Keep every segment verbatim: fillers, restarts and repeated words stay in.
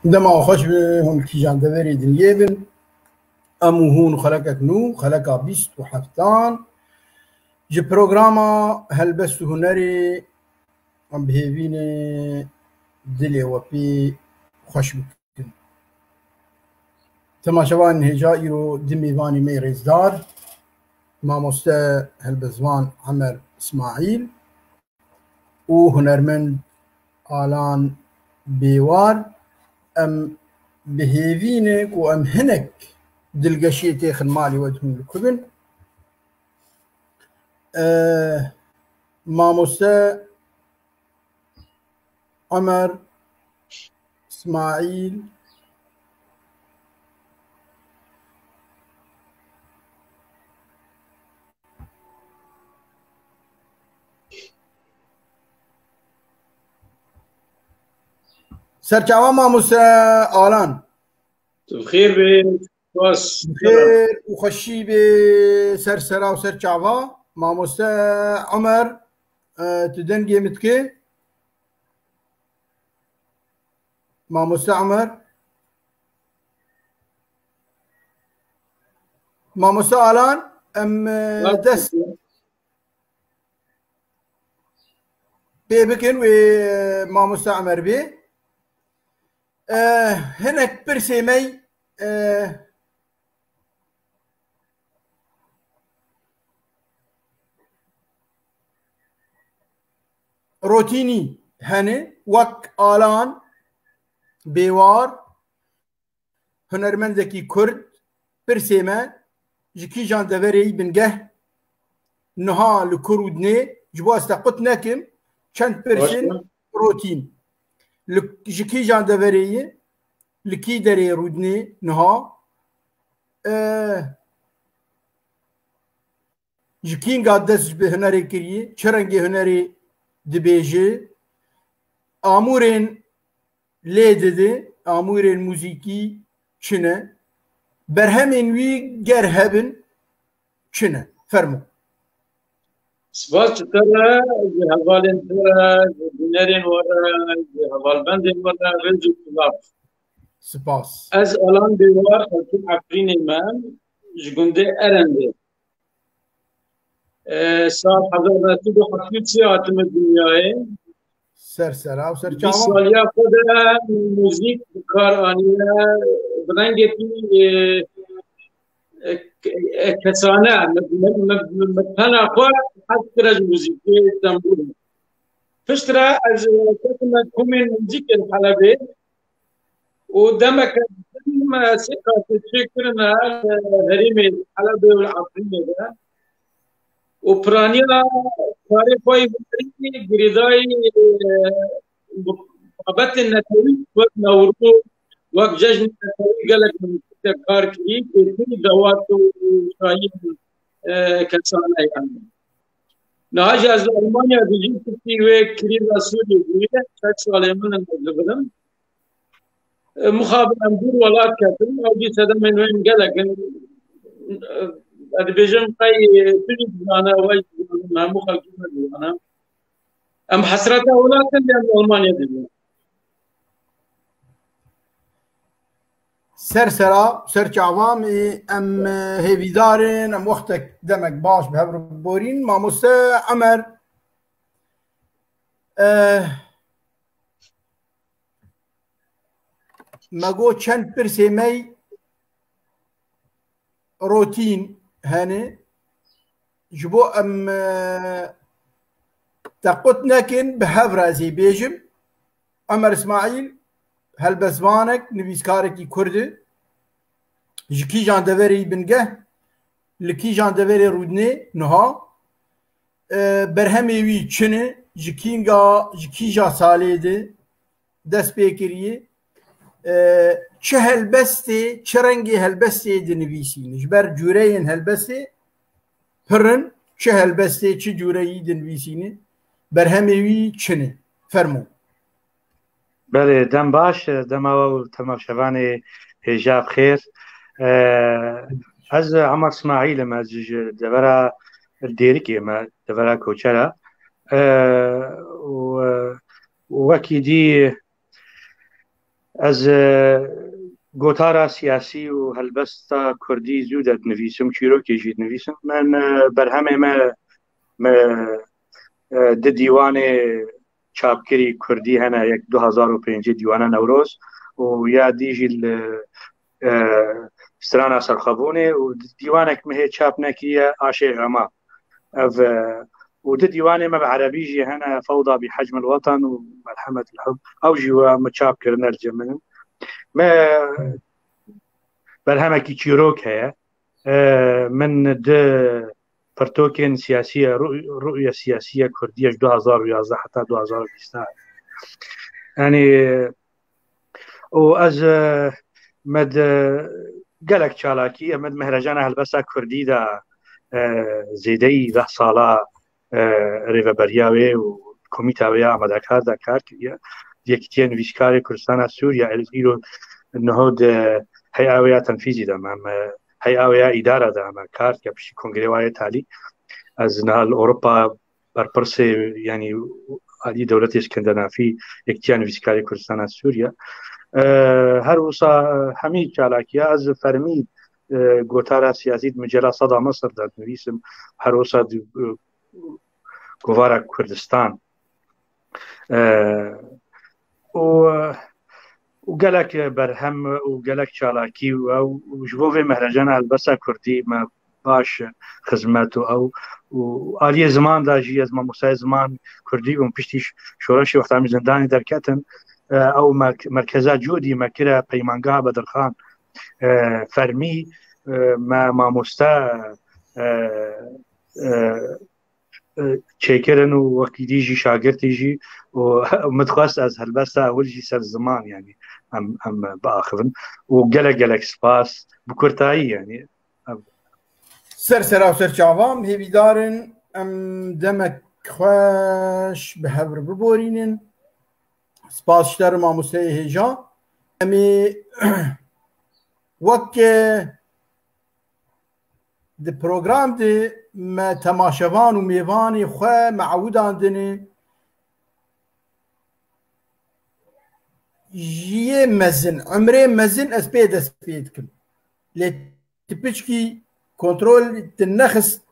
Dema xweş be hûn kîjan deverê dinyê bin. Em û hûn xelekek nû, xeleka bîst û heftan ji programa Helbest û Hunerê em bi hêvî ne dilê we pê xweş bikin. Temaşevanên hêja, îro di mêvanê me rêzdar, mamoste helbestvan Emer Îsmaîl û hunermend Alan Bêwar, em bi hêvî ne ku em hinek dilgeşiyê têxin malê we, hûn li ku bin. Eh, mamoste Emer Îsmaîl. Serçava mamoste Alan. Tu bi xêr bê. Spas. Bi xêr û xweşî bê ser sera û ser çava. Mamoste Omer, e, tu dengê min dikê? Mamoste Omer. Mamoste Alan, em, e, dest pê bikin wê mamoste Emer bê. E, hinek pirsê me, e, rotînî hene, wek Alan Bêwar, hunermendekî Kurd, pirsê me, ji kîjan deverê yî bingeh, niha li ku rûdinê, ji bo ez te qut nekim, çend pirsên rotîn. Li, ji kîjan deverê yî, li kî derê rûdinê niha? E, Ji kînga dest bi hunerê kiriye, çi rengê hunerê dibêje, amûrên lê dide, amûrên muzîkî çi ne, berhemên wî ger hebin çi ne? Fermo. Spas ji te re, ji hevalên te re, ji bînerên we re, ji hevalbendên we re rêz û silav. Spas. Ez Alan Bêwar, xelkê Efrînê me, ji gundê Erendê. E, sal hezar neh sed û heftê û sê hatime dinyayê. Ser sera û ser çavan. Bîst saliya xwe de muzîk bi kar aniye, bi rengekî, e, e, e, kesane. Me, me, me, me, me tena xwe hez kire ji muzîkê, tembûrê. Piştre ez, e, ketime komên muzîkê li Helebê. û demeke din me sê kasetê çêkirine li herêmê Helebê û li Efrînê de û piraniya karê xwe yê hunerî girêdayî, e, babetên netewî wek Newroz, wek cejnên netewî gelek min kar kirî, êtî dewat û şahiyên, e, kesane yani. Niha jî ez li Almanya dijîm, piştî wê krîza Sûriyê bûye, şeş salê min in ez li vir im. Mixabin em dûr welat ketin, ew jî sedemên wê gelek in. Ez dibêjim qey tu jî dizane, we jî dizane, hemû xelkê me dizane. Em hesreta welat in, lê em li Almanya dijîn. Ser sera, ser çava me, em, e, hêvîdar in, em wextek demek baş bi hev re biborîn. Mamoste Emer, e, me got çend pirsê me rotîn hene. Ji bo em, e, te qut nekin, bi hev re ez ê bêjim. Emer Îsmaîl, helbestvanek, nivîskarekî Kurd e. Ji kîjan deverê yî bingeh, li kîjan deverê rûdinê niha? E, berhemê wî çi ne? Ji kînga, ji kîja salê de dest pê kiriye? E, çi helbestê, çi rengê helbestê dinivîsîne? Ji ber cûreyên helbestê pir in, çi helbestê, çi cûreyî dinivîsîne? Berhemê wî çi ne? Fermo. Belê, dem baş, dema we û temaşevanê hêja bi xêr. E, ez Emer Îsmaîl im, ez ji devera Dêrikê me, devera Koçera. E, û, e, wekî dî Ez e, gotara siyasî û helbesta kurdî zû de dinivîsim, çîrokê jî dinivîsim. Min e, berhemê me, me e, di dîwanê çapkirî kurdî hene, yek du hezar û pêncî dîwana Newroz û ya dî jî li e, strana Serxwebûnê û dîwanek min hê çap nekiriye, Aşê Xema. Ev e, û di dîwanê me bi erebî jî hene, Fewda bi Hecmil Watan û Merhemet il Hub. Ew jî we min çap kirine li cem min in. Me berhemekî çîrok heye. E, min di pirtokên siyasiye, rû-, rûye siyasiye Kurdiye ji du hezar û yazdeh heta du hezar û bîst. Yanî, û ez e, me di gelek çalakî, me di mehrejana helbesta Kurdî de e, zêdeyî deh sala e, rêveberiya wê û komîta wê ya amadekar de kar kiriye. Yekîtiya Nivîskarê Kurdistana Sûriye, ez îro niho di heya wê ya tenfîzî de me, me heya wê ya îdara de me kar dike piştî kongrê wayê talî. Ez niha li Ewropa berpirsê, yanî alî dewletê Skandinavî, Yekîtiya Nivîskarê Kurdistana Sûriye. E, her wisa hemî çalakiya ez fermî e, gotara siyasî di micela Seda Misir de dinivîsim, her wisa di e, kovara Kurdistan. E, û, û gelek berhem û gelek çalakî û ew û ji bo vê mehrejana helbesta kurdî me baş xizmet û ew û aliyê ziman de jî ez mamostayê ziman kurdî bûm. Piştî ş-, şoreşê wexta min zindanê derketin, e, ew merk-, merkeza Cûdî me kire Peymangeha Bedirxan, e, fermî, e, me mamoste, e, e, e, çêkirin û wekî dî jî şagirtî jî û min dixwest ez helbesta ewil jî ser ziman, yanî em, em biaxivin û gelek gelek spas bi kurtayî, yanî. Em. Ser sera û ser çavan, hêvîdar in em demek xweş bi hev re biborînin. Spas ji te re mamosteyê hêja. Em ê wek, e, di program de me temaşevan û mêvanê xwe me ewidandine ji yê mezin, emrê mezin ez pê dest pê dikim. Lê tu piçkî kontrol tu nexist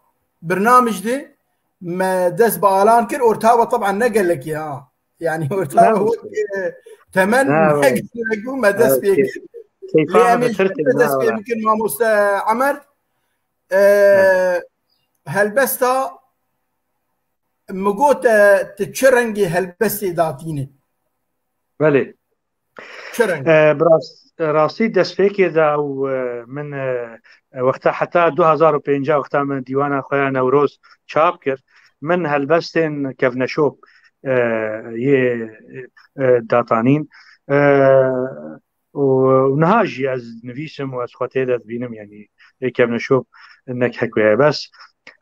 birnamij de me dest bi alan kir, orta we teb'en ne gelekî ha. Yanî orta we wek, e, temen ne gelek bû me dest pê kir. Lê em ê ji te dest pê bikin mamoste Emer. E, helbesta min got, e, tu çi rengê helbestê datîne? Belê. Çi reng? E, bi rast-, rastî destpêkê de ew, e, min, e, wexta heta du hezar û pêncî wexta min dîwana xwe ya Newroz çap kir, min helbestên kevneşop, e, yê, e, datanîn. E, û, û niha jî ez nivîsim û ez xwe tê de dibînim, yanî ê kevneşop nek hek wê ye. Bes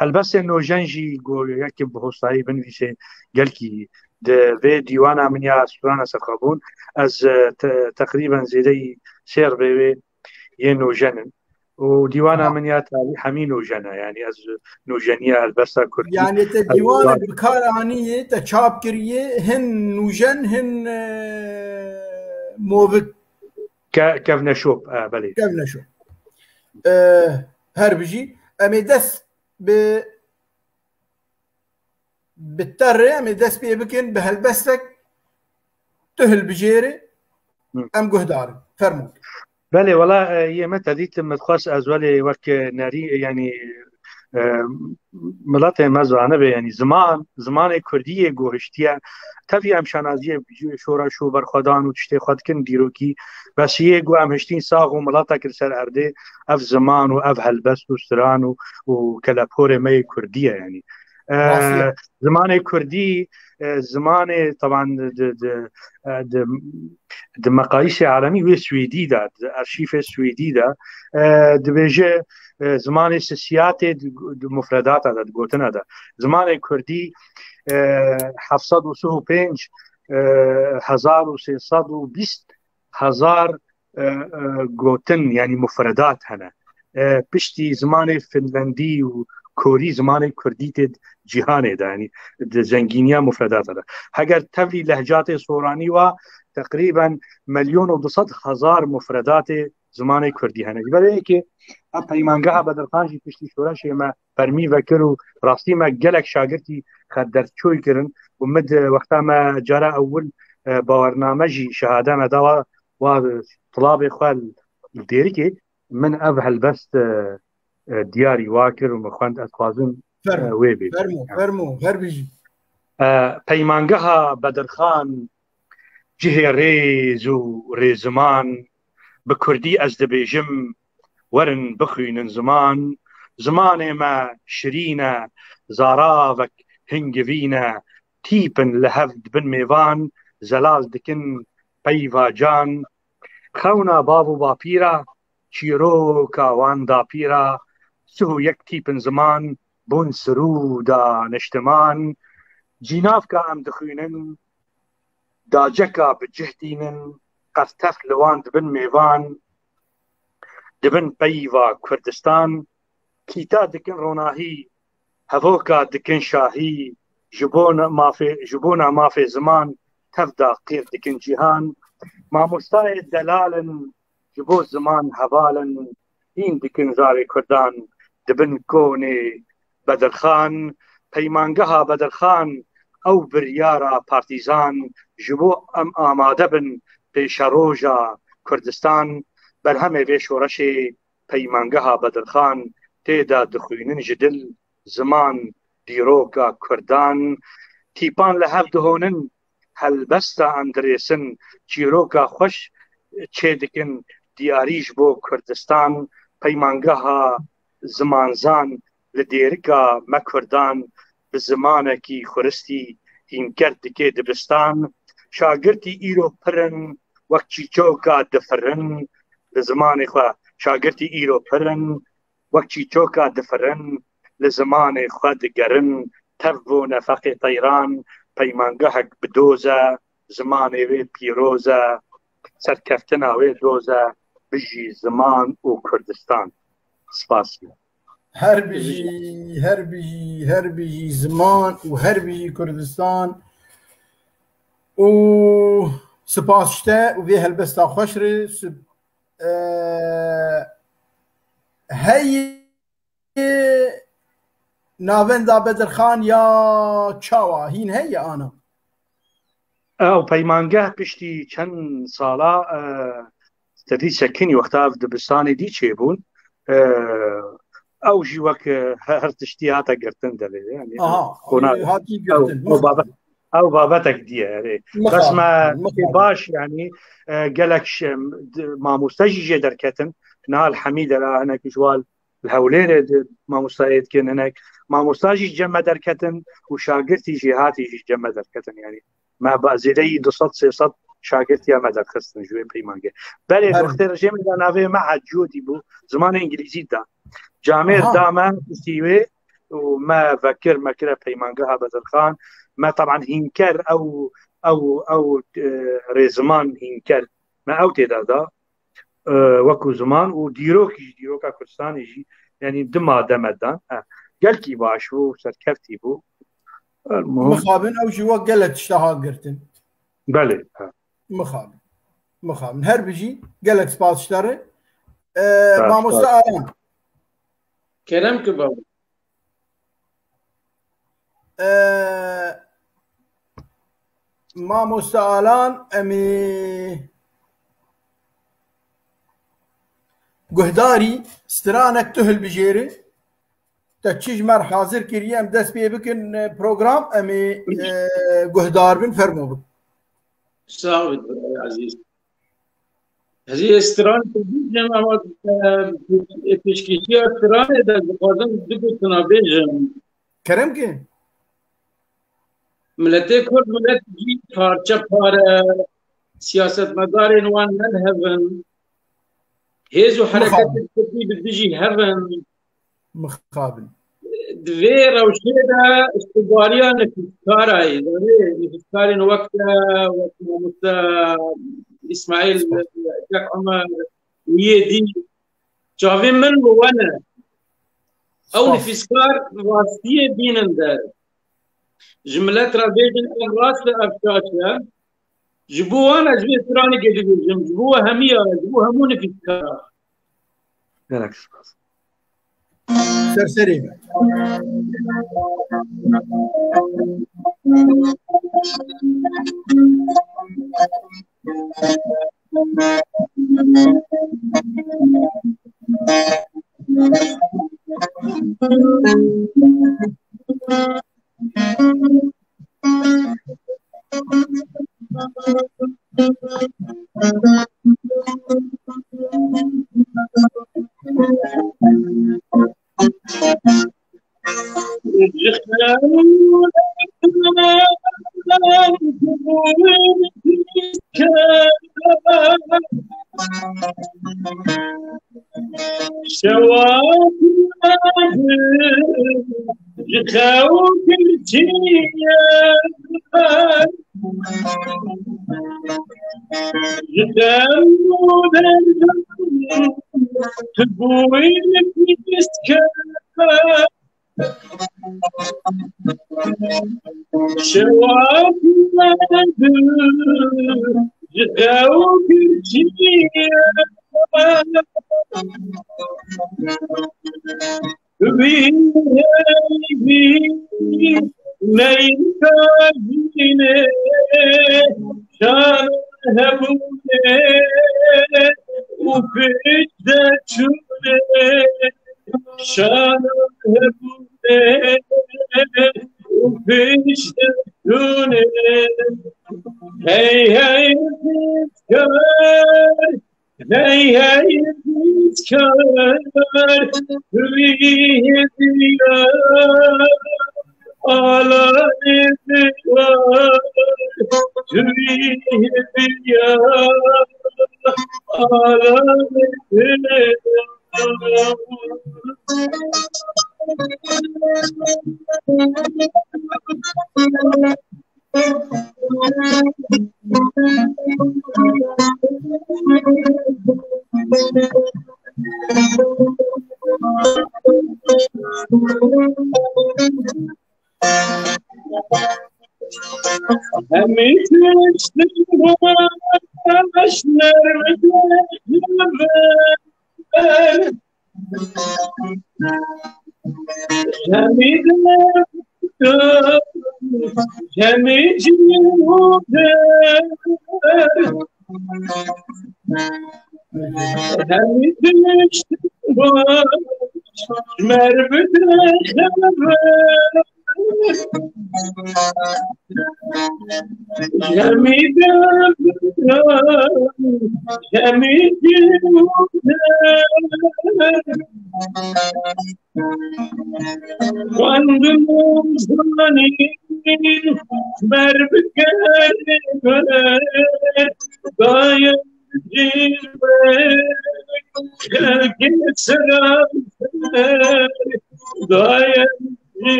helbestên nojen jî ku yekê bi hostayî binivîsê gelkî di vê dîwana min ya strana Serxwebûn, ez, e, te-, teqrîben zêdeyî sê ribê wê yê nojen in. Û dîwana min ya tarî hemî nojen e, yanî ez nojeniya helbesta kurdî. Yanî te dîwanek bi kar anî, te çap kiriye, hin nûjen, hin, e, movik. Ke-, kevneşop, e, belê. Kevneşop. E, her bijî. Em ê dest bi, bi te re, em ê dest pê bikin, bi helbestek tu hilbijêre, em guhdarin. Fermo. Belê, wela, e, yê me te dît, min dixwest ez welê wek, e, nerî, yanî, e, miletê me zanibe, yanî ziman, zimanê kurdî yê ku hiştiye, tevî em şanaziyê şoreş û berxwedan û tiştê xwe dikin dîrokî, bes yê ku em hiştîn sax û miletek li ser erdê, ev ziman û ev helbest û stran û, û keleporê me yê kurdî ye, yanî. E, zimanê kurdî, e, zimanê, teban di, di, e, di, di meqayîsê alemî wê Swêdî de, di arşîfê Swêdî de, e, dibêje, e, zimanê sisiyatê di, di mufredata de, di gotina de. Zimanê kurdî, e, heft sed û sî û pênc, e, hezar û sê sed û bîst hezar, e, e, gotin, yanî mufredat hene. E, piştî zimanê finlendî û korî zimanê kurdî tê cîhanê de, yanî di zengîniya mufredata de. Heger tevlî lehcatê soranî wa, teqrîben milyon û du sed hezar mufredatê zimanê kurdî hene. Ji ber vê yekê ev peymangeha Bedirxan jî piştî şoreşê me fermî vekir û rastî me gelek şagirtî xwe destçoy kirin û min di wexta me cara ewil, e, bawername jî şehade me da wa, wa tulabê xwe li Dêrikê min ev helbest, e, e, diyarî wa kir û min xwend ez xwazim, e, Fermo, wê bê. Fermo, fermo, her bijî. E, peymangeha Bedirxan, cihê rêz û rêziman, bi kurdî ez dibêjim, werin bixwînin ziman. Zimanê me şirîn e, zaravek hingivîn e, tîpin li hev dibin mêvan, zelal dikin peyva can. Xewna bav û bapîra, çîroka wan dapîra, sih û yek tîpin ziman, bûn sirûda niştiman. Cînavka em dixwînin, daceka bi cih tînin, qertef li wan dibin mêvan, dibin peyva Kurdistan, kîta dikin ronahî, hevoka dikin şahî, ji bona mafê, ji bona mafê ziman, tev da qîr dikin cîhan. Mamostayê delal in, ji bo ziman heval in, hîn dikin zarê Kurdan, dibin konê Bedirxan, peymangeha Bedirxan, ew biryara partîzan, ji bo em amade bin pêşeroja Kurdistan, berhemê vê şoreşê peymangeha Bedirxan, tê de dixwînin ji dil, ziman, dîroka Kurdan, tîpan li hev dihonin, helbesta em dirêsin, çîroka xweş çêdikin, diyarî ji bo Kurdistan, peymangeha zimanzan li Dêrika me Kurdan, bi zimanekî xuristî hînker dike dibistan. Şagirtî îro pir in, wek çîçoka difirin, li zimanê xwe. Şagirtî îro pir in, wek çîçoka difirin, li zimanê xwe digerin, tev bo nefeqê teyran, peymangehek bi doz e, zimanê wê pîroz e, serkeftina wê doz e, bijî ziman û Kurdistan. Spas. Her bijî, her bijî, her bijî ziman û her bijî Kurdistan. Û spas ji te û vê helbesta xweş re. Sib-, e, heyê navenda Bedirxan ya çawa hîn heye ana? Ew peymangeh piştî çend sala, e, te dî sekinî wexta ev dibistanê dî çêbûn. E, ew jî wek, e, he-, her tiştî hate girtin devê. Yani, Aha, qona-, hatî ew, girtin, ew mixabin. Babet, ew babetek dî ye, erê. Bes Mixabin, me mixabin. Baş, yani, e, gelek şem-, d-, mamoste jî jê derketin. Nihal Hemîd era hinek ji wal li Hewlêrê di mamostayê dikin hinek. Mamosta jî cem me derketin û şagirtî jêhatî jî cem me derketin. Yani me ba-, zêdeyî du sed sê sed şagirtiya me derxistin ji wê peymangê. Belê Her wextê rejêmê de navê me Hecûdî bû, zimanê îngilîzî da. Camêr Aha. da me, sîwê û me vekir, me kire peymangeha Bedirxan. Me taban hînker ew, ew, ew, e, rêziman hînker. Me ew tê de da. E, wekû ziman û dîrokî jî, dîroka Kurdistanê jî, yanî dima demedan. He. Gelkî baş bû, serkeftî bû. El muhim. Mixabin ew jî wek gelek tişta ha girtin. Belê, he. Mixabin. Mixabin. Her bijî, gelek spas ji te re. E, Spas, Mamoste spas. Alan. Kerem ki baba. E, Mamoste Alan, em ê guhdarî stranek tu hilbijêri. Te çi ji me re hazir kiriye, em dest pê bikin, e, program, em ê, e, guhdar bin, fermo bin. Sağ ol, Ezîz. Ezî stran bînim ama, e, pêşkêşiya stranê de dixwazim du gotina bêjim. Kerem ki. Miletê Kurd milet jî parçe pare, siyasetmedarên wan ne li hev in. Hêz û Mixabin. Hereketên Kurdî bi dijî hev in. Mixabin. Di vê rewşê de îtibariya nifîskara ye. Zanî nifîskarên wek te, wek mamoste Îsmaîl, Spas. Kek Omer û yê dî. Çavên min li we ne. Ew Spas. Nifîskar rastiyê bînin der. Ji milet re bêjin ev rast e, ev şaş e. Ji bo wan ez vê stranekê dibêjim, ji bo we hemiya, ji bo hemû nivîskara. Gelek spas. Ser serê me.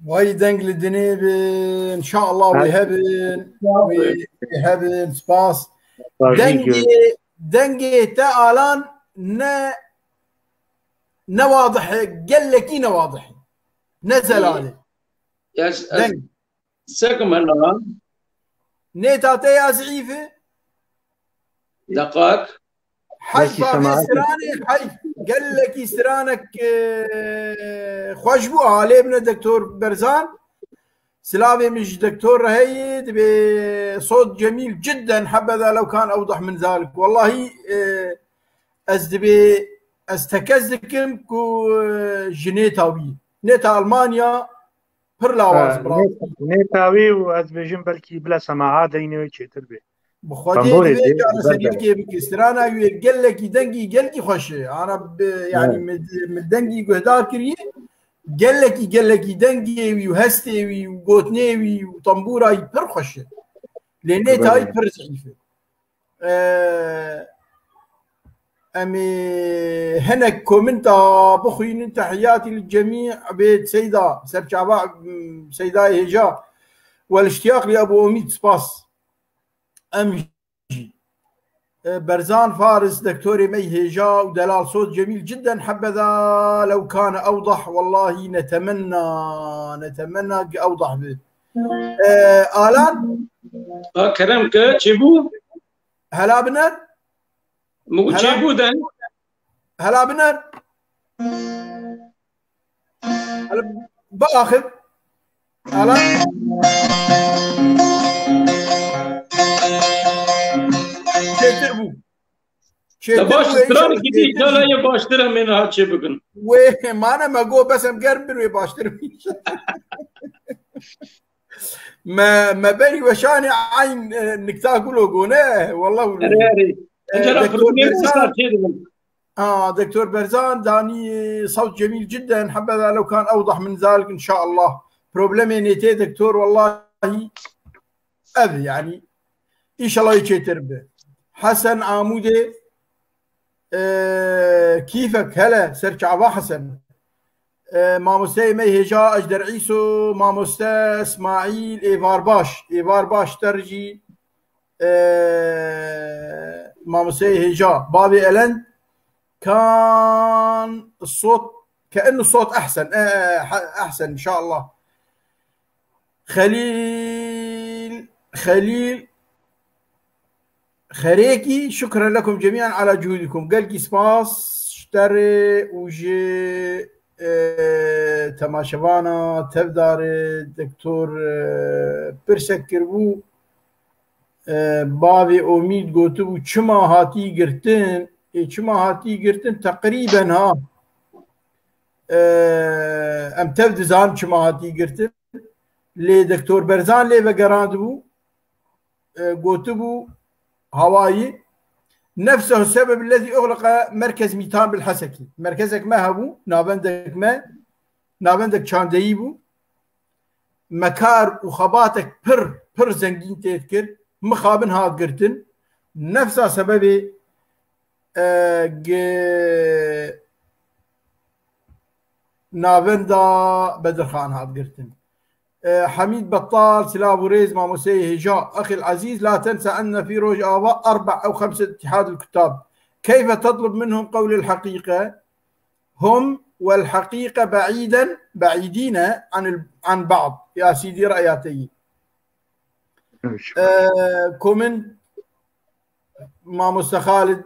Vay deng li dinê bin, inşallah wê hebin, wê hebin, spas. Dengê, dengê te Alan ne, ne wadih e, gelekî ne wadih e. Ne zelal e. Ya, ez, ez, sekim hela. Nêta te ya zîf e. Deqak. Heyf. Belkî a vê stranê, heyf. Gelekî stranek, e, xweş bû. Alê bine Doktor Berzan. Silavê min ji Doktor re heye, dibê sot cemîl cidden, hebeda lew kan ewdah min zalik. Wellahî, e, ez dibê, ez tekez dikim ku, e, ji nêta wî. Nêta Almanya pir lawaz, bravo. Nêta wî û ez bêjim belkî bila semaha deynê wê çêtir bê. Bi Xwedê divê çareseriyekê bike. Strana wî gelekî dengî gelkî xweş e. Ana bi, yanî mi, mi dengî guhdar kiriye. Gelekî, gelekî dengê wî û hestê wî û gotinê wî û tembûra wî pir xweş e. Lê nêta wî pir zîf e. Ee, em ê hinek komenta bixwînin. Tehiyatî li cemî bê Seyda, serçava, m, Seydayê hêja. Wel iştiyaq li Ebû Omîd, spas. Em jî. E, Berzan Faris, doktorê me yê hêja û delal sot Cemîl, cidden hebeda lew kane ewdah, wellahî netemenna, netemenna ki ewdah bi. E, Alan? Ha, kerem ke, çêbû? Hela biner? Min got Hela? Çêbû den. Hela biner? Hela biaxif. Hela. Çêtir bû. Te Çêtir baş bû, stran kidî, çêtir. Îşallah yê baştir em ê niha çê bikin. Wê mane me got, bes em germ bin wê baştir bî. Me, me berî weşanê eyn, e, nikta gulo gone, wallah wilo. Erê, erê. E, Encela Doktor problemê Berzan, wisa çê dibin. Ha, Doktor Berzan, danî, e, sawt cemîl cidden, hebeda lew kan ewdah min zalik, inşallah. Problemê nêtê doktor, wallahî, ev, yani, inşallah çêtir bi. Hesen Amûdê, e, kîfek hele, ser çava Hesen. E, mamosteyê me hêja Ejder Îso, mamoste Ismaîl, êvar baş, êvar baş ter jî, e, mamosteyê hêja. Bavê Elend, kan sot, ke inu sot ehsen, e, e, he-, ehsen inşallah. Xelîl, Xelîl, Xerêkî, şukran lekum cemîan ala cuhudikum. Gelkî spas ji te re û ji, e, temaşevana tevdare doktor, e, pirsek kiribû. E, bavê Omîd gotibû, çima hatî girtin? Ê, çima hatî girtin? Teqrîben ha. E, em tev dizanin çima hatî girtin. Lê Doktor Berzan lê vegerandibû, e, gotibû, hawayî, nefsehu sebeb lezî uxliqa merkez Mîtan bil Hesekî. Merkezek me hebû, navendek me, navendek çandeyî bû. Me kar û xebatek pir, pir zengîn tê dikir. Mixabin hat girtin. Nefsa sebebê, e, gi-, navenda Bedirxan hat girtin. E, Hamîd Bettal, silav û rêz, mamosteyê hêja. Exîl Ezîz, la tense enne fî Rojava erbe ew xemse Îtîhad el Kutab. Keyfe tetlib minhum qewlê el heqîqe? Hum wel heqîqe be'îden, be'îdîne an el, an ba'd. Ya Sîdî re'ya te yî. E, komint Mamoste Xalid,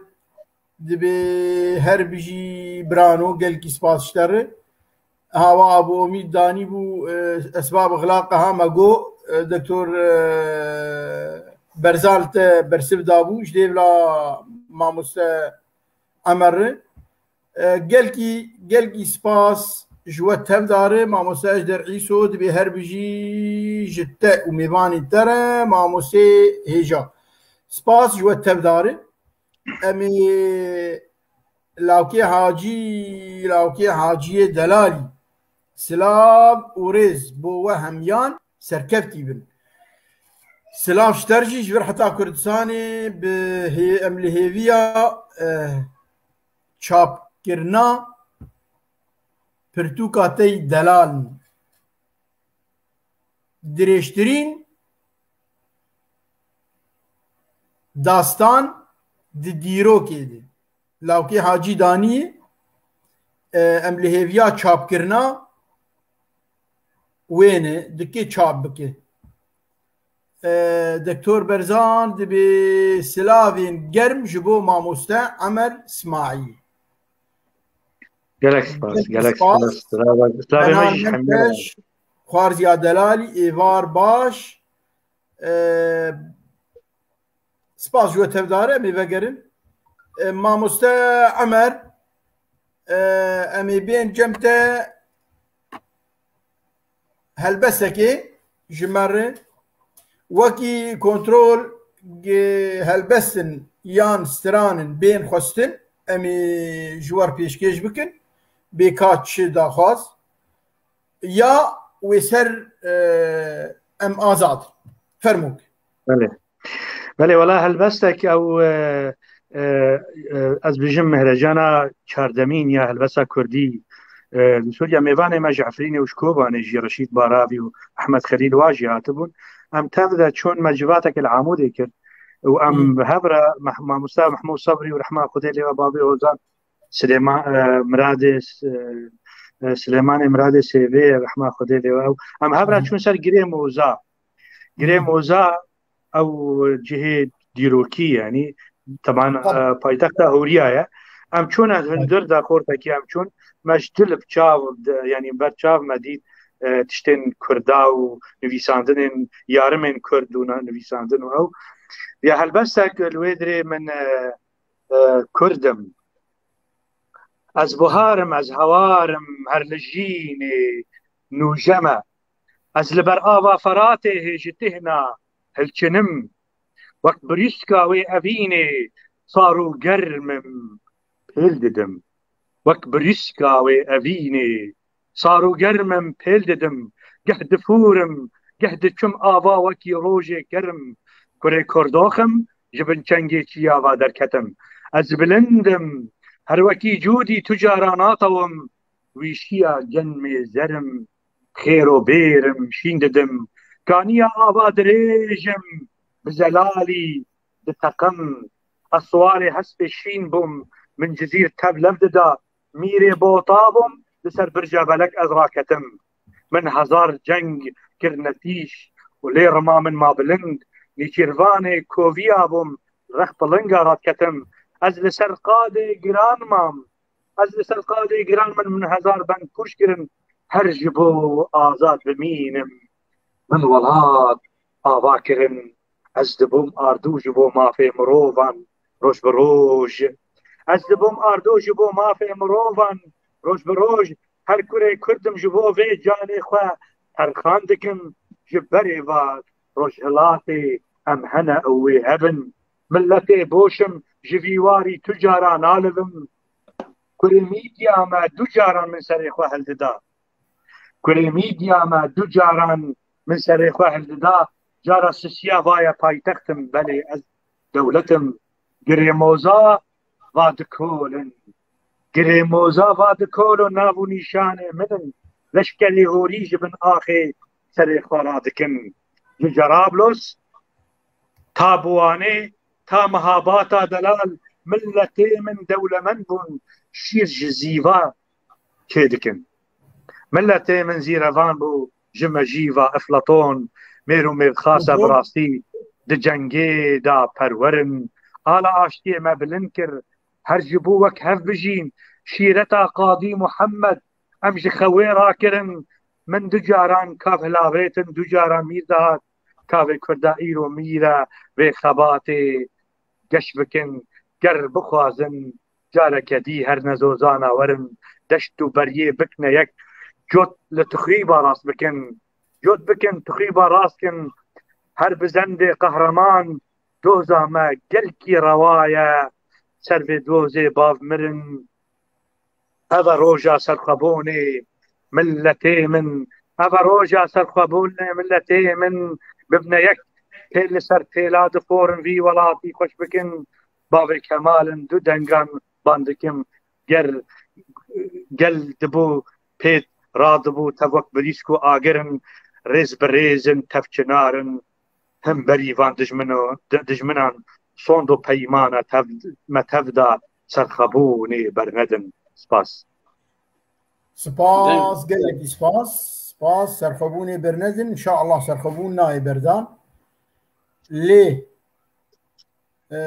dibê her bijî birano, gelkî spas ji te re. Hawa Abu Omîd danî bû, e, esbab ixlaqa ha me got, e, Doktor, e, Berzal te bersiv dabû, ji dêvla Mamoste Emer re. E, gelkî, gelkî spas ji we tevdare, mamoste Ejder Îso, dibê her bijî ji te û mêvanên te re, mamostê hêja. Spas ji we tevdare. Em ê lawkê Hacî, lawkê Haciyê Delalî. Silav û rêz bo we hemiyan, serkeftî bin. Silav ji te re jî, ji vir heta Kurdistanê bi hê-, em li hêviya, eh, çapkirina pirtûka te yî delal in. Dirêjtirîn dastan di dîrokê de. Lawkê Hacî Danî, e, em li hêviya çapkirina wê ne, dikê çap bike. E, Doktor Berzan, dibê silavên germ ji bo mamoste Emer Smaîl. Gelek spas, gelek spas. Silavê me jî hemî. Xwarziya Delalî, êvar baş. E, spas ji we tevdare, em ê vegerin. E, mamoste Emer, e, em ê bên cem te. Helbestekê ji me re wekî kontrol, gi-, helbestin yan stranin bên xwestin, em ê ji we re pêşkêş bikin, bê ka çi daxwaz ya wê ser, e, em azad. Fermûk. Belê. Belê, wela helbestek ew, e, e, e, ez bijim mehrejana çardemîn ya helbesta kurdî, e, li Sûriye mêvanê me ji Efrînê û ji Kobanê jî Reşîd Baravî û Ehmed Xelîl wa jî hatibûn. Em tev de çûn me civateke li Amûdê kir û em Hmm. hev re Meh-, mamosta Mehmûd Sebrî û rehma Xwedê lê we bavê Ozan Silêma-, e, Miradê, e, e, Silêmanê Miradê Sêvê, rehma Xwedê lê we. Ew, em hev re Hı hı. çûn ser Girê Moza. Girê Hı. Moza ew cihê dîrokî, yanî, teban, Tabii. e, paytexta Hûriya ye. Em çûn ez Tabii. hundir de xortekî em çûn, me ji dil bi çav de, yanî ber çav me dît, e, tiştên Kurda û nivîsandinên yarimên Kurd û na-, nivîsandin û ew. Ya helbestek li wê dirê min, e, e, Kurd im. Ez buhar im, ez hewar im, her li jînê nûje me. Ez li ber ava Feratê hê ji tihna hilçinim. Wek birîska wê evînê sar û germ im, pêl didim. Wek birîska wê evînê sar û germ im, pêl didim. Geh difûrim, geh diçim ava wekî rojê germ. Kurê Kurdox im, ji bin çengê çiya va derketim. Ez bilind im, her wekî cûdî tu cara natewim. Wîşiya genmê zer im, xêr û bêr im, şîn didim. Kaniya ava dirêj im, bi zelalî diteqim. Ez siwarê hespê şîn bûm, min Cizîr tev lev dida. Mîrê bota bûm, li ser birca belek ez raketim. Min hezar ceng kir netîş û lê rima min ma bilind. Nîçîrvanê koviya bûm, rex pilinga radiketim. Ez li ser qadê giran mam. Ez li ser qadê giran min, min hezar bend pûç kirin. Her ji bo azad bimînim. Min welat ava kirin. Ez dibûm ardo ji bo mafê mirovan roj bi roj. Ez dibûm ardo ji bo mafê mirovan roj bi roj. Her kurê Kurd im ji bo vê canê xwe terxan dikim. Ji berê va Rojhilatê em hene ew wê hebin. Miletê boş im, ji vî warî tu cara nalivim. Kurê Mîdya me du caran min serê xwe hildida. Kurê Mîdya me du caran min serê xwe hildida. Cara sisiya vaye paytextim, belê ez dewlet im. Girê moza va dikolin. Girê moza va dikolin, nav û nîşanê min in. Leşkerê horî ji bin axê serê xwe radikin. Ji Cerablos ta Buwanê, ta Mihabata delal, miletê min dewlemend bûn, şîr ji zîva çê dikin. Miletê min zîrevan bû, ji mejîva Eflaton, mêr û mêrxasa bi rastî di cengê de perwerin. Ala aştiyê me bilind kir, her ji bo wek hev bijîn. Şîreta Qadî Muhammed em ji xewê rakirin. Min du caran kav hilavêtin, du caran mîr dihat. Kavê Kurda îro mîr e, vê xebatê geş bikin. Ger bixwazin, careke dî her nezozana werin, deşt û beriyê bikne yek, cot li tixrîba rast bikin. Cot bikin, tixrîba rast kin. Her bi zendê qehreman, doza me gelkî rewa ye. Ser vê dozê bav mirin. Ev e roja serxwebûnê miletê min. Ev e roja serxwebûnê miletê min. Bibne yek, pêl li ser pêla diforin vî welatî xweş bikin. Bavê Kemal in, du dengan ban dikim. Ger gel dibû pêt radibû, tev wek birîsk û agir in, rêz bi rêz in, tev çinar in. Hemberî van dijmino-, di-, dijminan sond û peymana tev, me tev da, serxwebûnê bernedin. Spas. Spas, gelekî spas. Spas, serxwebûnê bernedin. Înşallah serxwebûn nayê berdan. Lê, e,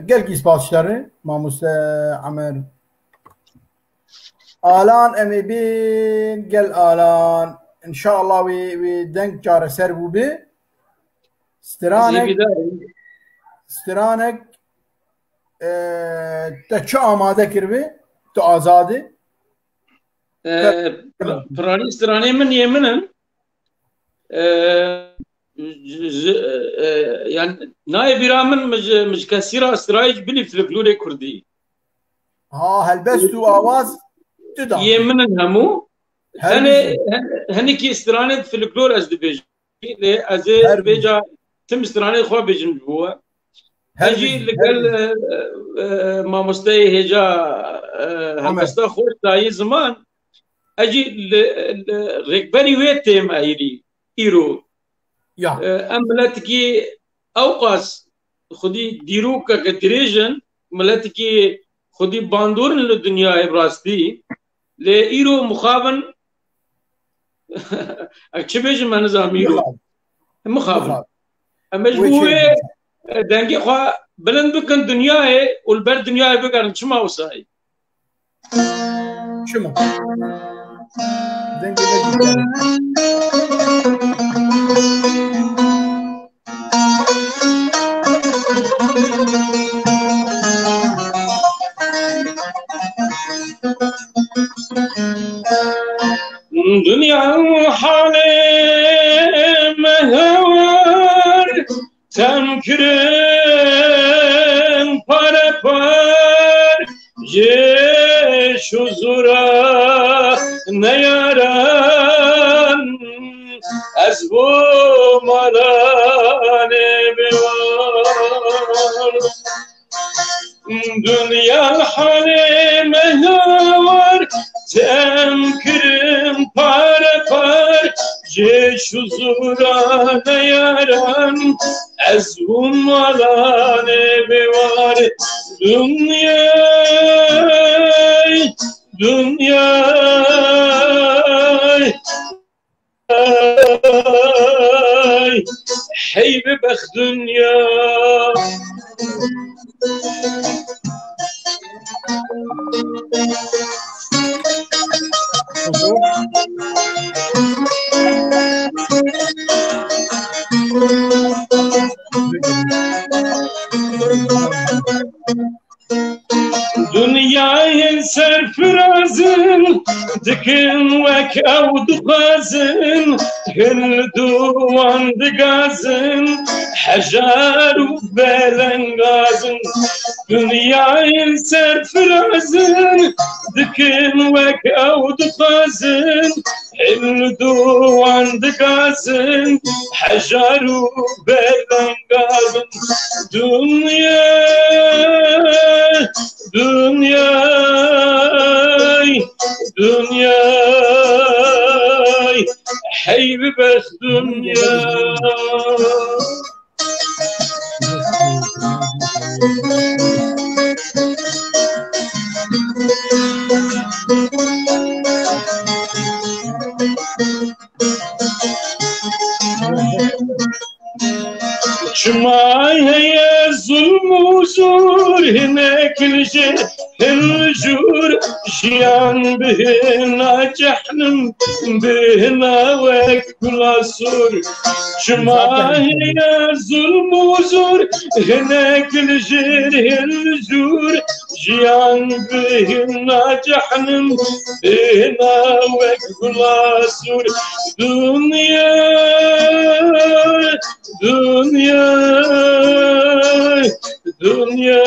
gelkî spas ji te re, mamoste Emer. Alan em ê bên, gel Alan. Înşallah wê, wê deng çareser bû bi. Stranek, stranek, e, te çi amade kiribi? Tu azad î? E, Te- pra-, piranî stranê min yê min in. E, ji, ji, e, yani nayê bîra min, min ji, min ji kesî ra strayê ji bilî folklorê kurdî. Ha, helbest û awaz tu da. Yê min in hemû. Her Tenê, bî- hen-, henekî stranê folklor ez dibêjim. Lê ez ê Her bî- vêca tim stranê xwe bêjim ji bo we. Ez jî li gel, e, e, e, mamosteyê hêja, e, helbesta xweş dayî ziman, ez jî li, li rêkberî wê têm heyirî îro. Ya. E, em miletikî ewqas xwedî dîrokeke dirêj in, miletikî xwedî bandor in li dinyayê bi rastî. Lê îro mixabin, ez çi bêjim, me nizam îro. Mixabin. Mixabin. Mixabin. Em ê ji bo wê, e, dengê xwe bilind bikin dinyayê û li ber dinyayê bigerin. Çima wisa ye? Çima? Dengê me jî. Dinya halê me hewar, tem kirin pare par, jêş û zûra neyaran, ez bûm malanê bêwan. Dinya halê me hewar, tem kirin pare par, jêş û zûra neyaran, ez bûm malanê bêwar. Dinyay, dinyay, Ay, hey bi bext dinya. Dinyayên serfirazin dikin wek ew dixwazin, hin li dû wan digazin, hejar û belengazin. Dinyayên serfirazin dikin wek ew dixwazin, Hin li dû wan digazin, hejar û belengazin. Dinya, dinyay, dinyay, hey bi bext dinya. Çima heye zulm û zor, hinek li jê hin jûr, jiyan bi hina cehnim, bi hina wek gula sor. Çima heye zulm û zor, hinek li jêr hin jûr, jiyan bi hina cehnim, bi hina wek gula sor. Dinya, dinya, dinya,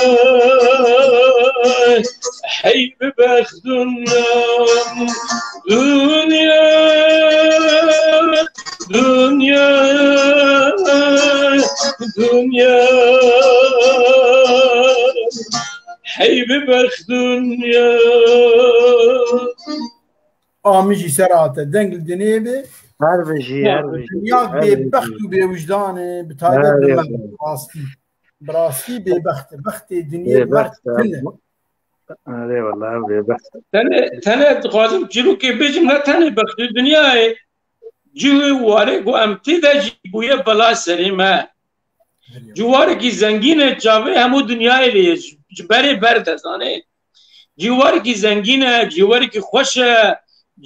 hey bi bext dinya. Dinya, dinya, dinya, hey bi bext dinya. A min jî ser hate. Deng li dinê be. Her bijî, her bijî. Dinya bêbext û bêwijdan e, bi taybet bi me. Rastî. Bi rastî bêbext e. Bextê dinyê bêbext e. Erê wele, bêbext e. Tenê, tenê dixwazim çîrokê bêjim, ne tenê bextê dinyayê. Cihê warê ku em tê de jî bûye bela serê me. Cîwarekî zengîn e, çavê hemû dinyayê lê ye, ji, ji berê ber de zanê. Cîwarekî zengîn e, cîwarekî xweş e,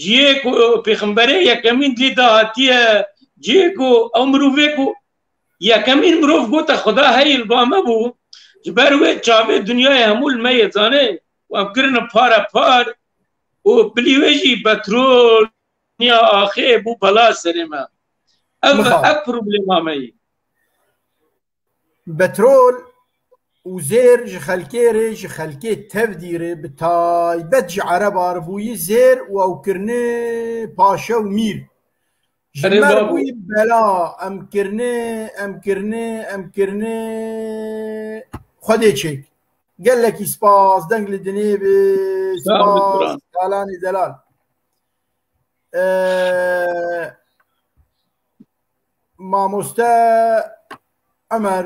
ciyê ku pêxemberê yekemîn lê de hatiye, ciyê ku ew mirovê ku yekemîn mirov gote Xuda heyî li ba me bû, ji ber wê çavê dinyayê hemû li me yê zanê û em kirine pare par û bilî wê jî petrol, dinya axê bû bela serê me. Ev, ev problema me yî. Petrol û zêr ji xelkê re, ji xelkê tevdî re, bi taybet ji Ereba re bûyî zêr û ew kirine paşe û mîr. Ji Erê mer babo. Wî bela em kirine, em kirine, em kirine. Xwedê çêk. Gelekî spas, deng li dinê bi, spas, Alanê delal. Ee, Mamoste Ömer,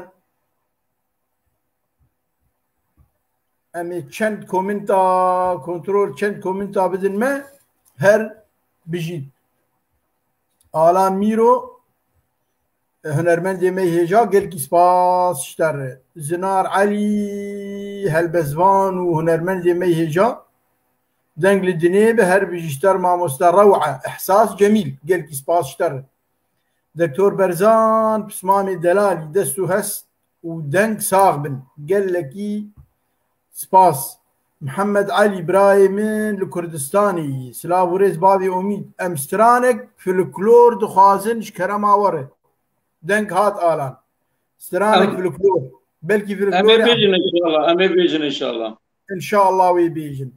em ê çend komenta, kontrol çend komenta bidin me, her bijît. Alan Mîro, hunermendê me hêja, gelkî spas ji te re. Zinar Elî, helbestvan û hunermendê me hêja, deng li dinê bi, her bijî ji te re mamoste Rewa, Ehsas Cemîl, gelkî spas ji te re. Doktor Berzan, pismamê delalî, dest û hest û deng sax bin. Gelekî spas. Mihemed Elî, birayê min li Kurdistanê yî. Silav û rêz bavê Omîd. Em stranek filiklor dixwazin ji kerema we re. Deng hat Alan. Stranek Em- filiklor. Belkî Em ê filiklorê bêjin inşallah. Em ê bêjin inşallah. Înşallah wê bêjin.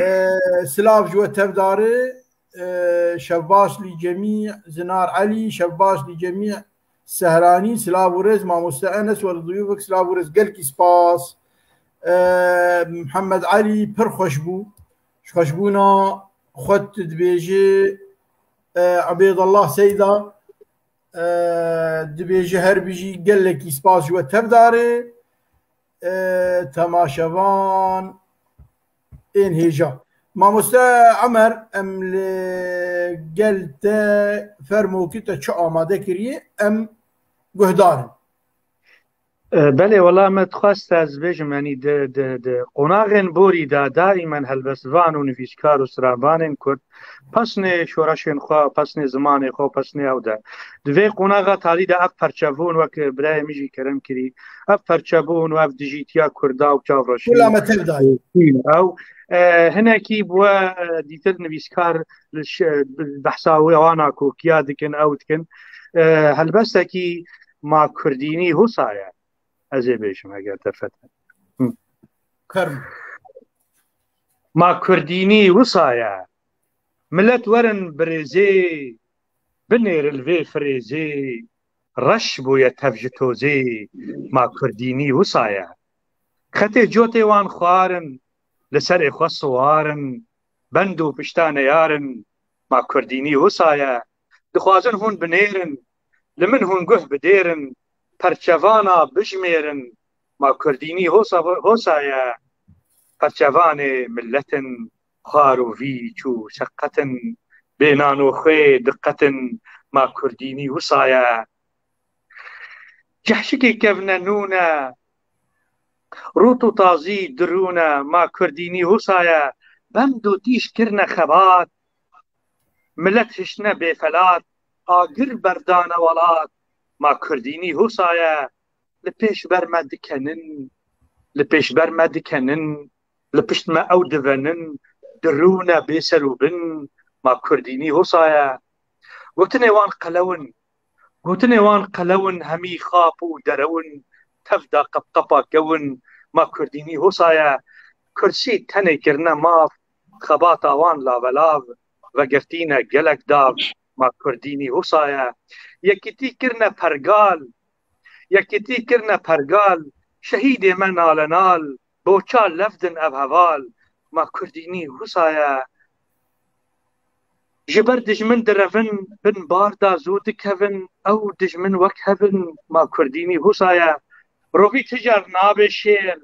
Ee, silav ji we tevdari, ee, şevbaş li cemî Zinar Elî, şevbaş li cemî Sehranî, silav û rêz mamoste Enes, we li duyûvek silav û rêz, gelkî spas. Ee, Mihemed Elî pir xweş bû. Ji xweşbûna xwe tu dibêjî, ee, Ebêdallah Seyda, ee, dibêjî her bijî, gelekî spas ji we tevdari. Ee, temaşevan ên hêja. Mamoste Emer, em li gel te fermokî te çi amade kiriye, em guhdar in. E, belê, wela me dixwest ez bêjim, yanî di, di, di qonaxên borî de daîmen helbestvan û nivîskar û stranvanên Kurd pesnê şoreşên xwe, pesnê zimanê xwe, pesnê ew de. Di vê qonaxa talî de ev perçebûn, wek birayê min jî kerem kirî, ev perçebûn û ev dijîtiya Kurda û çavroşî Wela me tev dayî. Ew, e, hinekî bi we, e, dîtir nivîskar li ş-, behsa wê wana kokiya dikin, ew dikin. E, helbestekî ma kurdînî husa ye. Ez ê bêjim eger te fete. Hı. Fermo. Ma kurdînî wisa ye. Milet werin birêzê, binêrin vê firêzê. Reş bûye tev ji tozê, ma kurdînî wisa ye. Xetê cotê wan xwarin, li serê xwe siwarin, bend û pişta neyarin, ma kurdînî wisa ye. Dixwazin hûn binêrin, li min hûn guh bidêrin, perçevana bijmêrin, ma kurdînî hosa, hosa ye. Perçevanê milletin, xwar û vîç û seqetin, bê nan û xwê diqetin, ma kurdînî wisa ye. Cehşikê kevne nûne, rût û tazî dirûne, ma kurdînî wisa ye. Bend û tîj kirine xebat, milet hiştine bêfelat, agir berdane welat, ma kurdînî wisa ye. Li pêş ber me dikenin, li pêş ber me dikenin, li pişt me ew divenin, dirûne bê ser û bin, ma kurdînî wisa ye. Gotinê wan qelew in, gotinê wan qelew in, hemî xap û derew in, tev da qepqepa kew in, ma kurdînî wisa ye. Kursî tenê kirine maf, xebata wan lavelav, vegirtîne gelek dav, ma kurdînî wisa ye. Yekîtî kirine pergal, yekîtî kirine pergal, şehîdê me nalenal, boça lev din ev heval, ma kurdînî wisa ye. Ji ber dijmin direvin, bin bar da zû dikevin, ew dijmin wek hev in, ma kurdînî wisa ye. Rovî ti car nabe şêr,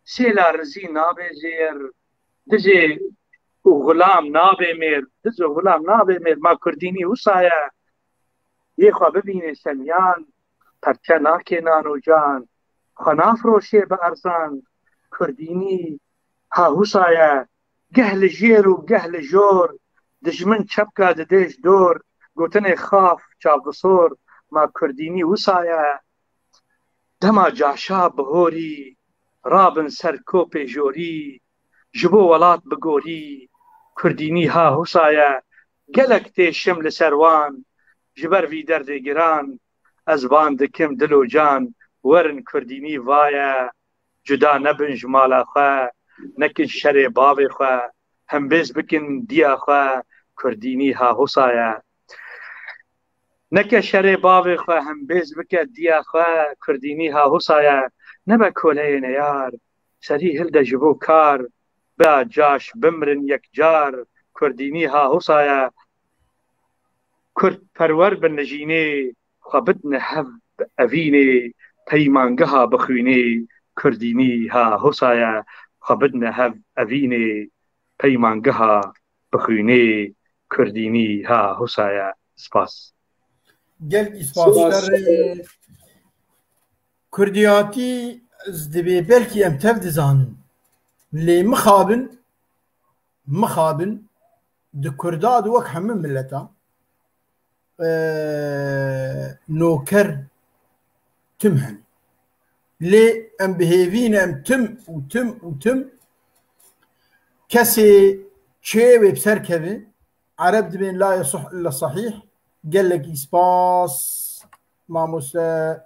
sêla rizî nabe jêr, dizê û xulam nabe mêr, diz û xulam nabe mêr, ma kurdînî wisa ye. Yê xwe bibînê semiyan, perçe nake nan û can, xwe nafroşê bi erzan, kurdînî ha wisa ye. Geh li jêr û geh li jor, dijmin çepka didê ji dor, gotinê xaf çavdisor, ma kurdînî wisa ye. Dema caşa bihorî, rabin ser kopê jorî, ji bo welat bigorî, kurdînî ha wisa ye. Gelek têşim li ser wan, ji ber vî derdê giran, ez van dikim dil û can, werin kurdînî va ye. Cuda nebin ji mala xwe, nekin şerê bavê xwe, hembêz bikin diya xwe, kurdînî ha wisa ye. Neke şerê bavê xwe hembêz bike diya xwe, kurdînî ha husa ye, nebe koleyê neyar, serî hilde ji bo kar, bia caş bimrin yek car, kurdînî ha husa ye. Kurd perwer bi nijînê, xwe bidne hev bi evînê, peymangeha bixwînê, kurdînî ha husa ye, xwe bidne hev evînê, peymangeha bixwînê, kurdînî ha husa ye. Spas. Gelkî spas. Spas. Şerê kurdiyatî ez dibê belkî em tev dizanin. Lê mixabin, mixabin di kurda de wek hemû mileta, e, noker tim hene. Lê em bi hêvî ne, em tim û tim û tim kesê çê wê bi ser keve, Ereb dibên la yesuh illa sahîh. Gelekî spas, mamoste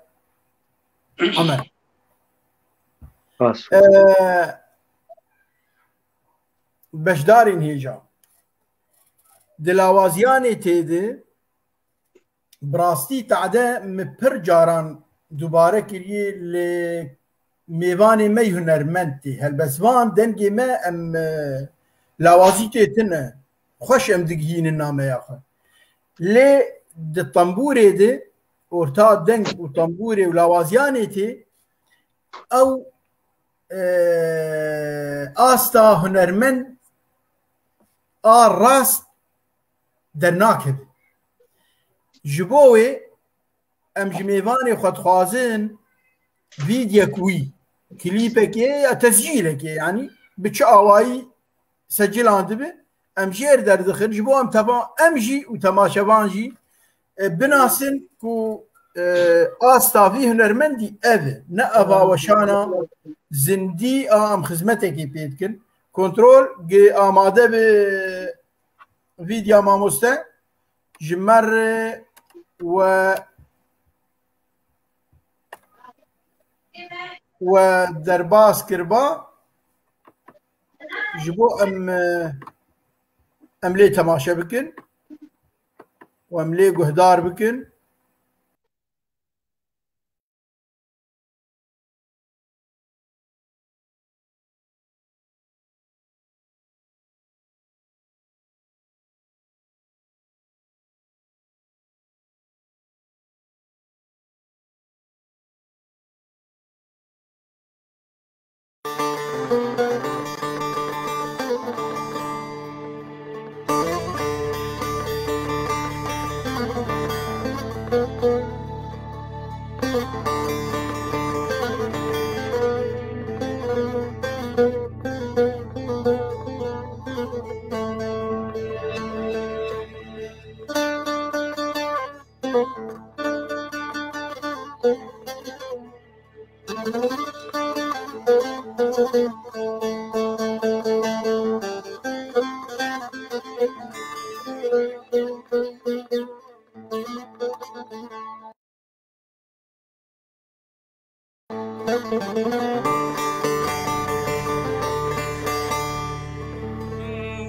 Omer. Spas. Ee, beşdarên hêja. Di lawaziyanê tê de, bi rastî tade min pir caran dubare kiriye, lê mêvanê me hunermend tê. Helbestvan dengê me em, e, lawazî tê tune. Xweş em digihînin nameya xwe. Lê di tembûrê de, orta deng û tembûrê û lawaziyanê tê, ew, e, asta hunermend a rast dernakeve. Ji bo wê em ji mêvanê xwe dixwazin vîdyek wî, klîpekê ya tescîlekê, yanî bi çi awayî secîlan dibe, em jêr derdixin, ji bo em teva-, em jî û temaşevan jî, e, binasin ku, e, asta vî hunermendî ev e. Ne eva weşana zindî a em xizmetekê pê dikin. Kontrol, gi amade bi vîdya mamoste. Ji me re we, we derbas kiriba. Ji bo em, em lê temaşe bikin û em lê guhdar bikin.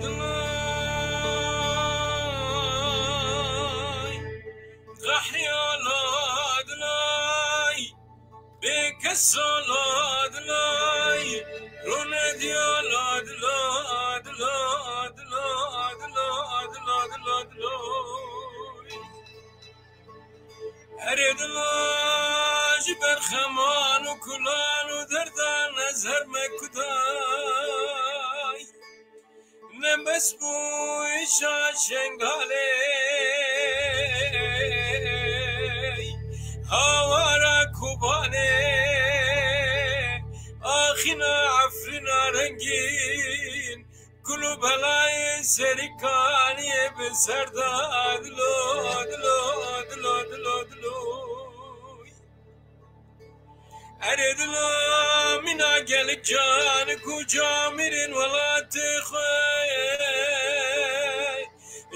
Dilay, qehrî ala dilay, bêkes ala dilay, ronedî ala dila, dila, dila, dila, dila, dila, dilay. Erê dila ji ber xeman û kulan û derdan ez her me kuday. Nebes bû îşa Şengalê, hawara Kobanê, axîna Efrîna rengîn, gul û belayê serî kaniyê bi ser de dilo, dilo, dilo, dilo, dilo. Erê dila mîna gelek canik û camîrên welatê xwe,